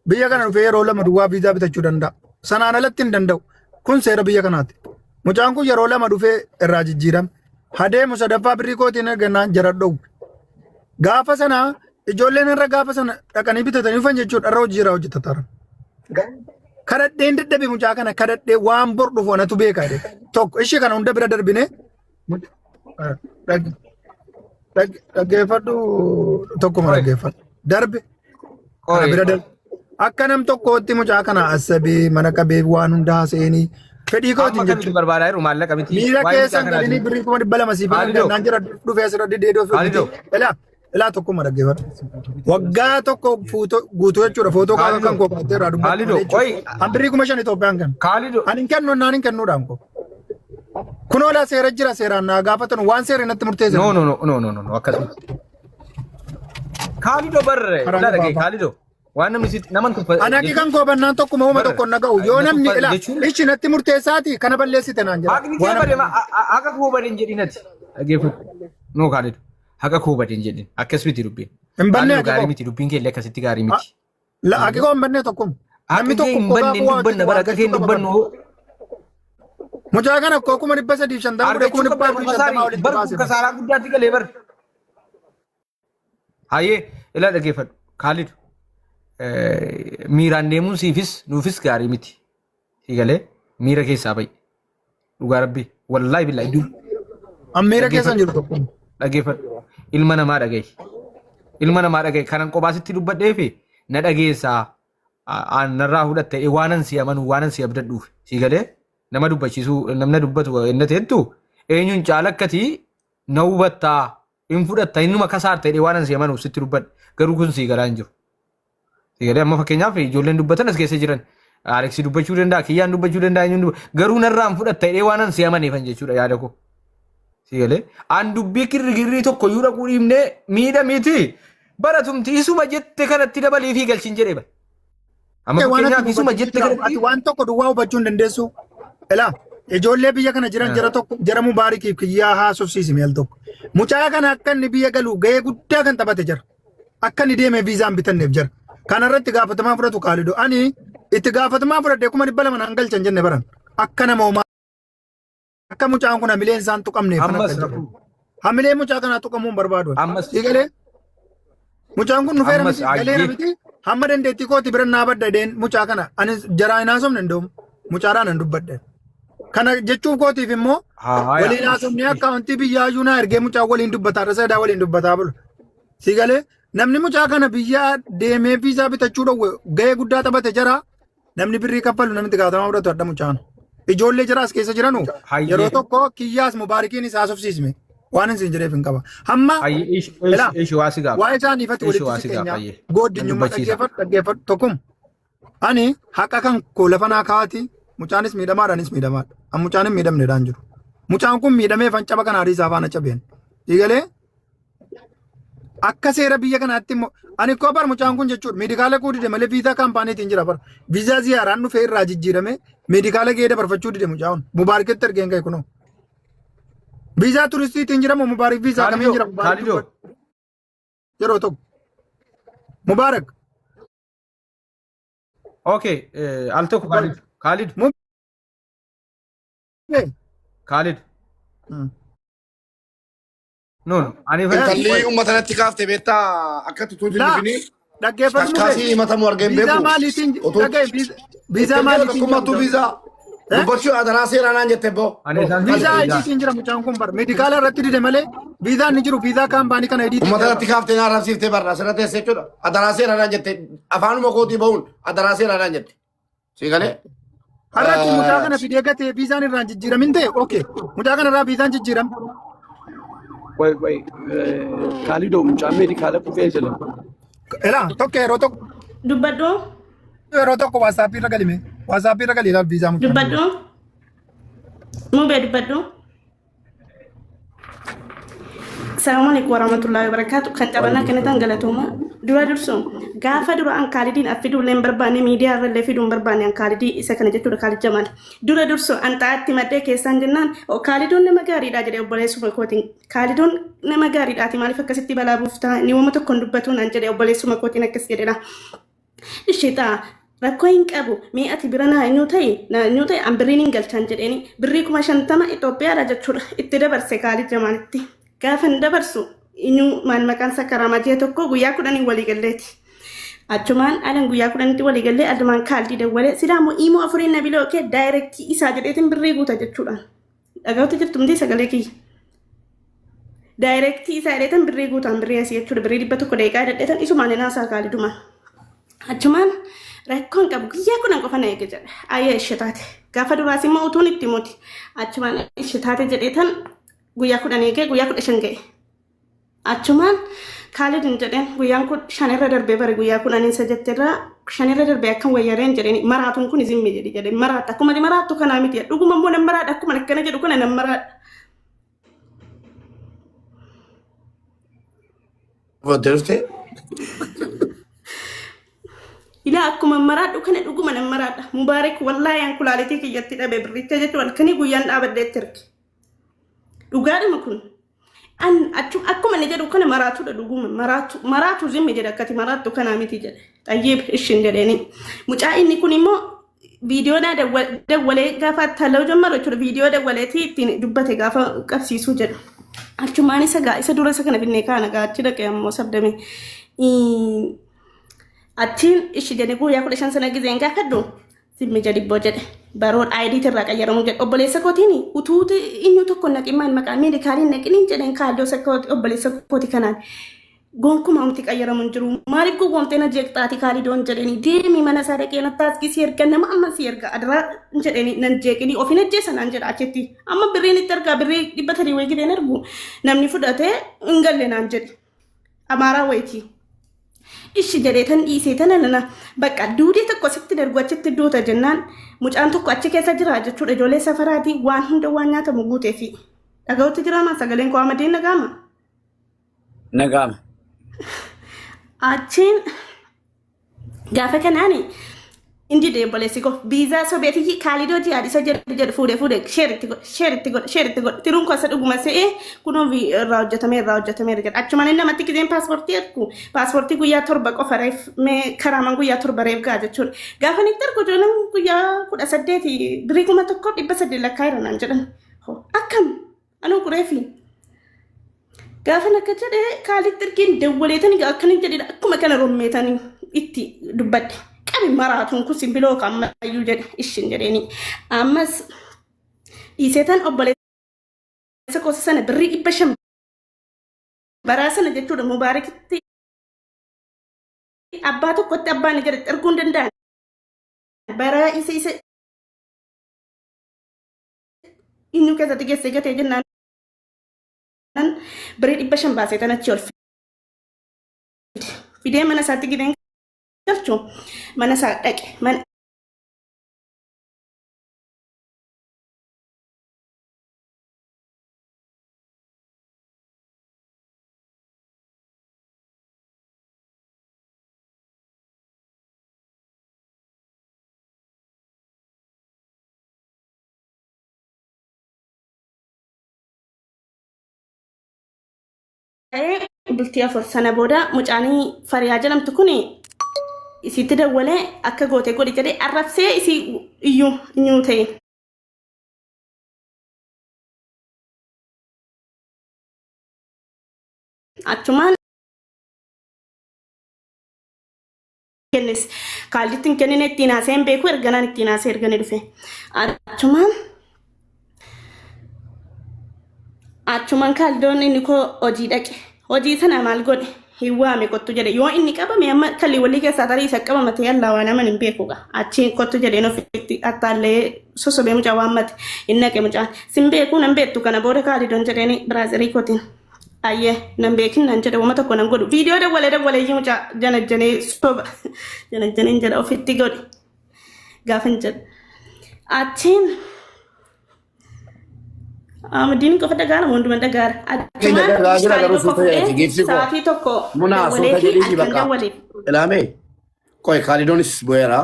biyya kana dhufee yeroo lama duwwaa viizaa bitachuu danda'a. Sanaan alatti hin danda'u. Kun seera biyya kanaati. Mucaan kun yeroo lama dhufee irraa jijjiirame. Hadeemu sadaffaa birrii kootiin ergannaan jara dhowwe. Gaafa sana ijoolleen irra gaafa sana dhaqanii bitatanii dhufan jechuudha irra hojii irraa hojjetataara. Kadhadheen dadhabe mucaa kana kadhadhee waan bor dhufu anatu beeka jedhe. Tokko ishee kana hunda bira darbine dhaggeeffadhu tokkuma Qoy. dhaggeeffadhu. Darbe kana Qoy. bira darbe. Akka nam tokkootti mucaa kana asabee mana qabee waan hunda haasa'eenii fedhii Amma kootiin kan nuti jechuudha. barbaadaa jiru maallaqa miti. Miira Waa'ee mucaa keessan kanaati. galanii birrii 200,000 siif Kaalidoo. naan jira dhufee asirra didee dhufee Kaalidoo. Ilaa ilaa tokkuma dhaggeeffadhu. Waggaa tokko fuutoo guutuu jechuudha footoo kaaka kan koo baattee irraa dubbatu Kaalidoo, malee jechuudha. An birrii 5,000 Itoophiyaan kennu. Kaalidoo. Ani hin kennu naan hin kennuudhaan koo. Kunoo laa seera jira seeraan naa gaafatan waan seera natti murteessan. No, no, no, no, no, no, no, akkasumatti. Kaalidoo barre. Karaa Ilaa dhagaye gabaabaa. Kaalidoo. Waan namni sitti naman tuffa. Ani haqa kan koo bannaan tokkuma uuma Barre. tokko na ga'u yoo Na namni tuffa ilaa jechuun- ishi natti murteessaati kana balleessite naan jedha. Haqni kee Waan bade haqa koo bade hin jedhin ati. Dhaggeeffadhu. No Kaalidoo. Haqa koo bade hin jedhin. Akkas miti dubbiin. Hin banne Kaalidoo haqi gaarii koo. miti dubbiin kee illee akkasitti gaarii miti. La haqi koo hin banne tokkuma. Namni Namni tokko tokko hin banne hin kophaa dubbanna bara akka kee hin argachuu qaba. dubbannu. Mucaa kana koo 350,000 godhe Argachuu kuma qabda dhibba afurii shantamaa kasaari olitti bar kun baase. kasaaraa guddaatti galee bar. Hayyee ilaa dhaggeeffadhu Kaalid miiraan deemuun siifis nuufis gaarii miti. Si galee miira keessaa ba'i. Dhugaa rabbii wallaahi billaahi dur An miira keessa hin jiru tokko. Dhaggeeffadhu. Ilma namaa dhagahi. Ilma namaa dhagahi. Kanan kophaa sitti dubbadhee fi na dhageessaa. An narraa fudhatte waanan si amanu waanan si abdadhuuf. Si galee nama dubbachiisuu namna dubbatu inni teettu eenyuun caalakkati na hubattaa hin fudhatta innuma kasaarta jedhee waanan si amanuuf sitti dubbadhe. Garuu kun si galaa hin jiru. Si galee amma fakkeenyaaf ijoolleen dubbatan as keessa jiran. Aleksi dubbachuu danda'a, Kiyyaan dubbachuu danda'a, eenyuun garuu narraa hin fudhatta jedhee waanan si amaneefan jechuudha yaada koo. Si galee an dubbii kirrigirrii tokko iyyuu dhaquu dhiibnee miidha miti. Baratumti isuma jette kanatti dabalii fi galchin jedhee bara. Amma Waan ati fakkeenyaaf isuma hubachuu jette ati kanatti waan tokko duwwaa hubachuu hin dandeessu. Ilaa ijoollee biyya kana jiran jara tokko jara Mubaarikiif kiyyaa haasofsiisi meel tokko. Mucaa kana akka inni biyya galu gahee guddaa kan taphate jara. Akka inni deemee viizaa hin bitanneef jara. Kana irratti gaafatamaa fudhatu Kaalidoo. Ani itti gaafatamaa fudhadhee 200,000 naan galchan jenne baran. Akka nama homaa akka mucaan kun hamileen isaan tuqamneef kan ammas akka jedhu. rakkoo Hamilee mucaa kanaa tuqamuu hin barbaadu. Ammas Eegalee mucaan kun dhufeera Ammas miti galeera ayyee. miti hamma dandeettii kooti bira naa badda dheen mucaa kana ani jaraa hin haasofne hin doomu mucaadhaan hin dubbadhe. Kana jechuuf kootiif immoo Haaya. waliin haasofnee akkaawuntii biyyaa iyyuu naa ergee mucaa waliin dubbataa irra sadaa waliin dubbataa bulu. Si galee namni mucaa kana biyyaa deemee viizaa bitachuu dhowwe gahee guddaa taphate jara namni birrii kaffalu namni itti gaafatamaa fudhatu adda mucaan. Ijoollee jaraas keessa jiranu Hayyee. yeroo tokko kiyyaas mubaarikiin isaa haasofsiisme waan hin siin jedheef hin qaba. Hamma Hayyee ish ilaa ish ish waa si gaafa. waa'ee isaanii ifatti Ish walitti waa si gaafa siqeenya hayyee. Nan gooddinyummaa dubbachiisa. dhaggeeffadhu dhaggeeffadhu tokkum. Ani haqa kan koo lafa naa kaa'ati mucaanis miidhamaadhaanis miidhamaadha. An mucaan hin miidhamnedhaan jiru. Mucaan kun miidhamee fan caba kana hariisaa faana cabeen. Dhiigalee akka seera biyya kanaatti immoo ani koo bar mucaan kun jechuudha meedikaala kuu dide malee viizaa kaampaaniitiin jira bar viizaa ziyaaraan dhufee irraa jijjiirame meedikaala gahee dabarfachuu dide mucaan kun mubaarikitti ergeen ka'e kunoo. Viizaa turistiitiin jira moo mubaarik viizaa kamiin Kaalidoo jira mubaarik Kaalidoo dubbadhu yeroo tokko mubaarak Okay al tokko Kaalid Kaalid mubee. Kaalid No no ani Intalli qoy uummata natti kaafte beektaa akka tutuuti Laa dhufini dhaggeeffadhu mubee. takkaasii himatamu argeen Viizaa beeku. maaliitiin Otuu dhagaye viizaa ittiin jira maaliitiin jira tokkummaattuu mucaan viizaa Eh? dubbachuu adaraa seeraa naan jette boo. ani isaan Viizaa viizaa IDtiin jira mucaan kun bar meedikaala irratti dide malee viizaan ni jiru viizaa kaampaanii kana IDtiin Uummata jira natti kaaftee na arrabsiiftee barra asirra teesse jechuudha. Adaraa seeraa naan jette afaanuma kootii bahuun adaraa seeraa naan jette. Si galee? Har'atti mucaa kana fidee gatee viizaan irraa hin jijjiiramin ta'e okay mucaa kana irraa viizaan jijjiiram Wai wai Kaalidoo mucaan meedikaala kufee jira. Elaa tokko yeroo tokko Dubbadhu. yeroo tokko waasaappii irra galime waasaappii irra gali ilaal viizaa mucaa kana. Dubbadhu. Mubee dubbadhu. Salaamu alaikum warahmatullahi wabarakatuh. Kan taphanaa kennitan galatooma. Dura dursu gaafa dura an kaalidiin affiduu illee hin barbaanne miidiyaa irra illee fiduu hin barbaanne an kaalidii isa kana jechuudha Kaalid Jamaal. Dura dursu an xaa'aatti madhee keessaan jennaan "O, kaalidoon nama gaariidha jedhe obboleessuma kootiin. Kaalidoon nama gaariidhaati maaliif akkasitti balaa buuftaa inni wama tokko hin dubbatu naan jedhe obboleessuma kootiin akkas jedhedha. Ishee ta'a rakkoo hin qabu mee ati bira naa eenyu ta'i naa eenyu ta'i an birriin hin galchaan jedheeni birrii 50,000 Itoophiyaadha jechuudha itti dabarse Kaalid Jamaalitti gaafa hin dabarsu eenyu maan maqaan isaa karaamaa ji'a tokko guyyaa kudhanii walii galleeti. Achumaan alan guyyaa 10tti walii gallee adumaan kaaldii dawwalee silaa immoo iimoo afuriin na biloo kee daayirektii isaa jedheetiin birrii guuta jechuudhaan. Dhaga'utti jirtu miti sagalee kiyya. Daayirektii isaa jedheetan birrii guutaan birrii asii jechuudha birrii 100 daqiiqaa jedheetan isumaan hin haasaa kaalidumaan. Achumaan rakkoon qabu guyyaa 10 qofa na eege jedhe. Ayya ishee taate. Gaafa duraas immoo utuun itti muti. Achumaan ishee taate jedheetan guyyaa 10 eegee guyyaa 15 ga'e. Achumaan Kaalid hin jedheen guyyaan kun shanirra darbee bare guyyaa 10 isa jetterraa shanirra darbee akkam wayyareen jedheen maraatuun kun zimmi jedhi jedhe maraatta akkuma ati maraattu kanaa miti dhuguma immoo nan maraadha akkuma akkana jedhu kana nan maraadha. Fudhattee dhuftee? Ilaa akkuma maraadhu kana dhuguma nan maraadha. Mubaarik wallaahi an kulaalitii kiyyatti dhabe birricha jechuun halkanii guyyaan dhaabadheetti erge. Dhugaadhuma kun. An achu akkuma inni jedhu kana maraatudha dhuguma maraatu maraatu zimmi jedhe akkati maraattu kanaa miti jedhe xayyiib ishin jedheeni mucaa inni kun immoo viidiyoo naa dawwalee gaafa attaala'uu jammaru jechuudha viidiyoo dawwaleetii ittiin dubbate gaafa qabsiisuu jedhu achumaan isa gaa isa dura isa kana finnee kaana gaa achi dhaqee ammoo sabdame achiin ishi jedhe guyyaa 15 sana gizeen gaafadhu Simmi jadibboo jedhe. Baroon ID irraa qayyaramuu jedhe. Obboleessa kootiin utuu inni tokko naqin maal maqaa meedikaaliin naqiniin jedheen kaaldoo obboleessa kooti kanaan. Gonkumaa wanti qayyaramu hin jiru. Maaliif gowwoomtee na jeeqxaati kaalidoon jedheni deemi mana isaa dhaqee na taaskii si erga nama amma si erga adaraa jedheni nan jeeqini ofiin ajjeesa naan jedha achitti. Amma birriin itti ergaa birrii 300 wayii gideen ergu namni fudhatee hin galle naan jedhe. Amaaraa wayitii. Ishi jedhee tan dhiisee tana nana bakka duudee tokko sitti dargu achitti duuta jennaan mucaan tokko achi keessa jira jechuudha ijoollee safaraatii waan hunda waan nyaatamu guuteefi. Dhaga'utti jiraamaa sagaleen koo amadeen dhaga'ama. Nagaama. Achiin Gaafa kanaani inni dide obboleessi koo viizaa sobeetiyyi kaalidoo jihaad isa jedhu jedhu fuudhe fuudhe sheer itti godhe sheer itti godhe sheer itti godhe tiruun koo isa dhuguma se'ee kunoo irraa hojjetamee irraa hojjetameera jedha achumaan inni namatti gizeen paaspoortii ergu paaspoortii guyyaa 7 qofa reef mee karaaman guyyaa 7 reef ga'a jechuudha gaafa inni itti ergu ijoolleen guyyaa 18 birrii 1800 lakkaa'eera naan jedhan Hoo, akkam anuu qureefi Gaafan akka jedhe kaalitti ergiin dawwaleetanii akkana jedhe akkuma kana rommeetanii itti dubbadhe. Qabi maraatuun kun simbiloo kan ammayyuu jedhe ishin jedheeni. Ammas dhiiseetan obboleessa koosa sana birrii 500 baraa sana jechuudha mubaarakitti abbaa tokkotti abbaan jedhe erguu hin danda'an. Baraa isa isa inni keessatti geessee gatee jennaan birrii 500 baasee tan achi ol fidee mana isaatti gideen galchu mana isaa dhaqe mana ta'ee bultii 4 sana booda mucaanii fariyaa jedhamtu kun isitti dawwalee akka goote godhi jedhee arrabsee isii iyyuu iyyuu ta'e. Achumaan kennes kaalditti hin kennine ittiin haasee hin beeku erganaan ittiin haasee erganii dhufe. Achumaan achumaan kaaldoon inni koo hojii dhaqe. Hojii sana maal godhe? Hin waame kottu jedhe. Yoo inni qabame amma kalli walii keessaa tarii isa qabama ta'e allaa waan aman hin beeku gaa. Achiin kottu jedheen ofitti attaallee sosobee mucaa waammate. Hin dhaqe mucaan. Sin beekuu nan beektu kana booda kaalidoon jedheeni biraazerii kootiin. Ayyee nan beekin nan jedhe wama tokko nan godhu. Viidiyoo dawwalee dawwalee iyyuu mucaa janajjanee soba janajjaneen jedha ofitti godhi gaafa hin jedhu. Achiin Amadiin qofa dhagaara moo hunduma dhagaara. Keenya Achumaan dhagaa jira sa'aatii garuu tokko suuta jedhati fuudhee giifti koo. sa'aatii tokko Munaa dawwalee suuta fi jedhii halkan bakka. dawwaleef. Ilaamee qoy kaalidoonis bu'eera.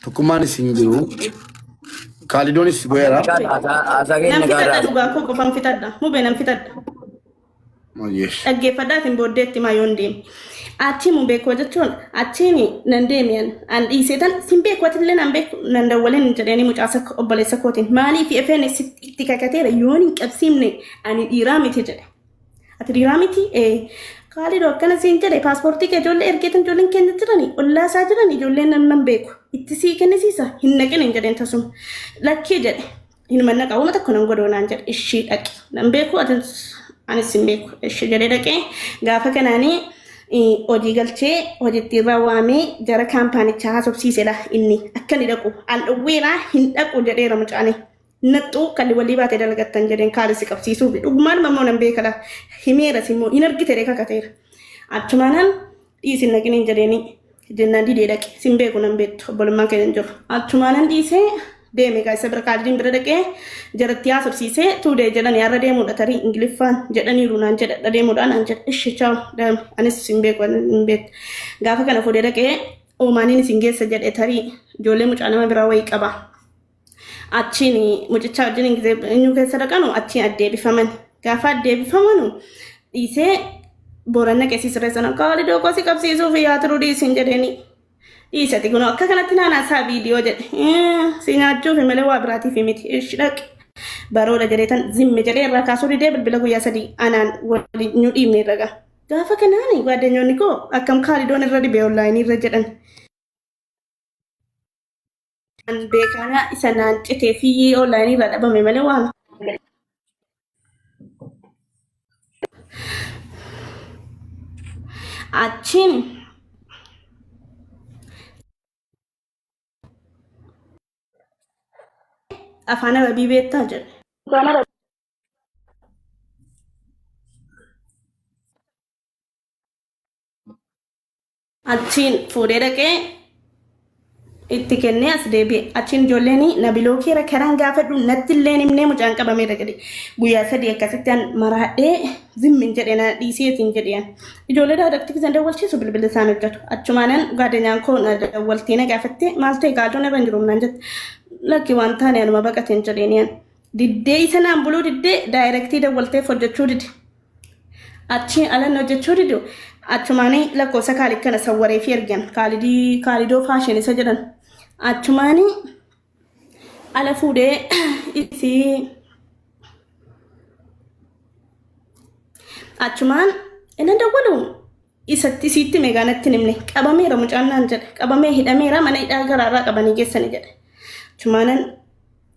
Tokkummaanis hin jiru. Kaalidoonis bu'eera. Haasaa keenya Nan fixadha gaariidha. dhugaa koo qofan fixadha. Mubee nan fixadha. Yeesh. Dhaggeeffadhaatiin booddeetti maa yoon deeme. Achii mubee koo jechuun achiin nan deeme an an dhiisee tan sin beeku atillee nan beeku nan dawwaleen hin jedheeni mucaasa obboleessa kootiin maaliif efeen itti kakateera yoon hin qabsiifne ani dhiiraa miti jedhe. Ati dhiiraa miti ee Kaalidoo akkana siin jedhe paaspoortii kee ijoollee ergeetan ijoolleen keenya jirani ollaa isaa jiran ijoolleen nan beeku itti sii kennisiisa hin naqin hin jedheen tasuma lakkii jedhe hin mannaqa uuma tokko nan godhoo naan jedhe ishii dhaqi nan beeku anis hin beeku ishii jedhee dhaqee gaafa kanaanii hojii galchee hojiitti irraa waamee jara kaampaanichaa haasofsiisedha inni akka inni dhaqu al dhowweeraa hin dhaqu jedheera mucaanii. Naxxuu kalli walii baatee dalagattan jedheen kaalisi qabsiisuuf dhugumaan mammoo nan beekala himeeras immoo hin argite ree kakateera. Achumaanan dhiisin naqiniin jedheeni jennaan didee dhaqe sin beeku nan beektu obbolummaan keenya hin jiru. Achumaanan dhiisee deeme gaa isa bira kaalidiin bira dhaqee jaratti haasofsiisee tuudee jedhani har'a deemuudha tarii ingiliffaan jedhaniiru naan jedha deemuudha naan jedha ishi chaaw deeme anis sin beeku hin beektu. Gaafa kana fuudhee dhaqee oomaaniin isin geessa jedhe tarii ijoollee mucaa nama biraa wayii qaba. Achiin mucichaa wajjin gisee eenyu keessa dhaqanu achiin addeebifaman. Gaafa addeebifamanu dhiisee Booranna qeesii sirreessan akka walidoo koo si qabsiisuuf yaa turuu dhiisin jedheeni. Dhiisati kun akka kanatti naanaa isaa viidiyoo jedhe. Si nyaachuuf malee waa biraatiif miti. Ishi dhaqi. Baroodha jedhee tan zimme jedhee irraa kaasuu didee bilbila guyyaa sadii anaan waliin nu dhiibne irra ga'a. Gaafa kanaani gwaaddanyoonni koo akkam kaalidoon irra dhibee onlaayinii irra jedhan. An beekaana isa naan citee fi onlaayinii irraa dhabame malee waan achiin afaan arabii beektaa jedhe. Achiin fuudhee dhaqee itti kennee as deebi'e. Achiin ijoolleen na bilookeera karaan gaafadhu natti illee hin himnee mucaan qabameera jedhe. Guyyaa sadii akkasitti an maraadhee zimmin jedhe na dhiiseetiin jedhe an. Ijoollee daadakti kisan dawwalchiisu bilbila isaan hojjetu. Achumaanan gaadanyaan koo na dawwaltee na gaafatte maal ta'e gaaltoon irra hin jiru naan jette. Lakki waan taane anuma baqateen jedheeni an. Diddee isa naan buluu diddee daayirektii dawwalteef hojjechuu dide. Achiin alan hojjechuu didu achumaanii lakkoofsa kaalid kana sawwaree fi ergan kaalidii kaalidoo faashin isa jedhan achumaanii ala fuudhee isii achumaan inni dawwalu isatti isiitti meegaa natti hin himne qabameera mucaan naan jedhe qabamee hidhameera mana hidhaa garaarraa qabanii geessani jedhe achumaanan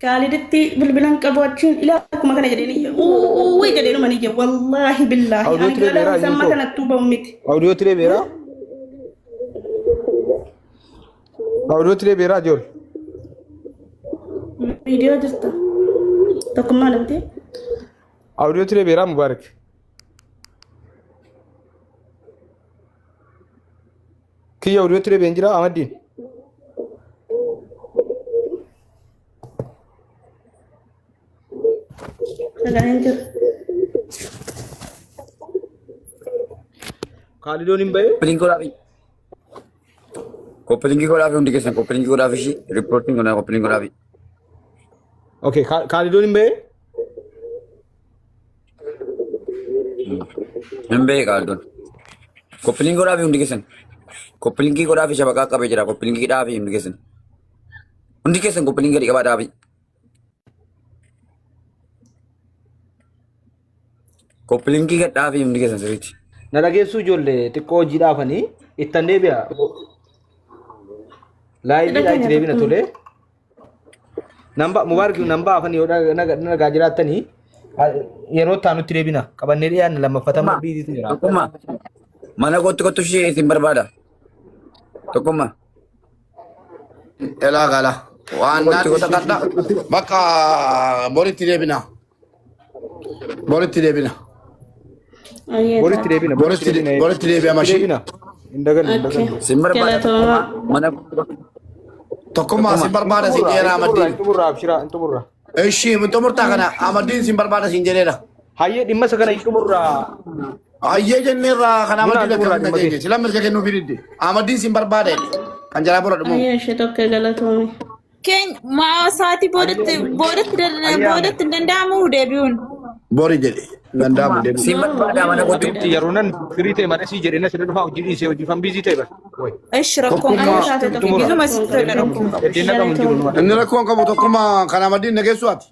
Kaaliditti bilbilan qabu achiin ilaa akkuma kana jedheen iyya. Uwwii jedhee dhuman iyya. Wallaahi billaahi. Audio Ani tiree galaa beeraa isa amma yuuko. kanattuu ba'u miti. Audio tiree beeraa. Audio tiree beeraa jool. Viidiyoo jirta. Tokkummaa namti. Audio tiree beeraa Mubaarak. Kiyya audio tiree been jira Amaddiin. Sagaleen jiru. Kaalidoon hin bahee. Koppiliin godhaafi. Koppiliin godhaafi hundi keessan koppiliin godhaafi ishii riippoortiin godhaa koppiliin godhaafi. Okay, Kaalidoon hin bahee. Hin beekaa Kaalidoon. Koppiliin godhaafi hundi keessan. Koppiliin godhaafi shabaqaa qabee jira koppiliin dhaafi hundi keessan. Hundi keessan koppiliin gadi qabaa dhaafi. Koppiliin gad dhaafi hundi keessan sirriitti. Na dhageessuu ijoollee xiqqoo hojii dhaafanii ittan deebi'a. Laayivii itti deebina tolee. Namba Mubaarak namba afan yoo na nagaa jiraattanii yeroo itti aanutti deebina qabannee dhiyaanna lammaffatama biiziitu jira. Tokkummaa. Mana kootti kottu ishee isin barbaada. Tokkummaa. Elaa gala. Waan naatti sakadha. Bakka boritti deebina. Boritti deebina. Boritti deebina. Boritti boritti deebi'a mashii. Deebina. Hin dagannu hin dagannu. Isin barbaada. Galatoomaa. Mana kootti kottu. Tokkummaa sin barbaada sin jedheera Hin Amaddiin. xumurra abshira hin xumurra. Ishii hin xumurtaa kana Amaddiin sin barbaada sin jedheera. Hayyee dhimma isa kana hin xumurra. Hayyee jenneerra kan Muna Amaddiin xumurra akka dhimma hin sila mirga kennuu fididde. Amaddiin sin barbaada jedhe. Kan jalaa bora dhumu. Ayyee ishee tokko galatoome. Keenya maa sa'aatii boodatti boodatti boodatti hin danda'amu deebi'uun. Bori jedhe. Danda'amu deemu. Isin barbaada mana kootti Habibti yeroo nan firii ta'e malee sii jedhee na sirra dhufaa hojii dhiisee hojii fan biizii ta'e bara. Wayi. Ishi rakkoon Amma qabu. taate tokko Gizuma sitti tola rakkoon qabu. Eddeen dhaqamu hin jiru numa. Inni rakkoon qabu tokkummaa kan Amaddiin nageessu ati.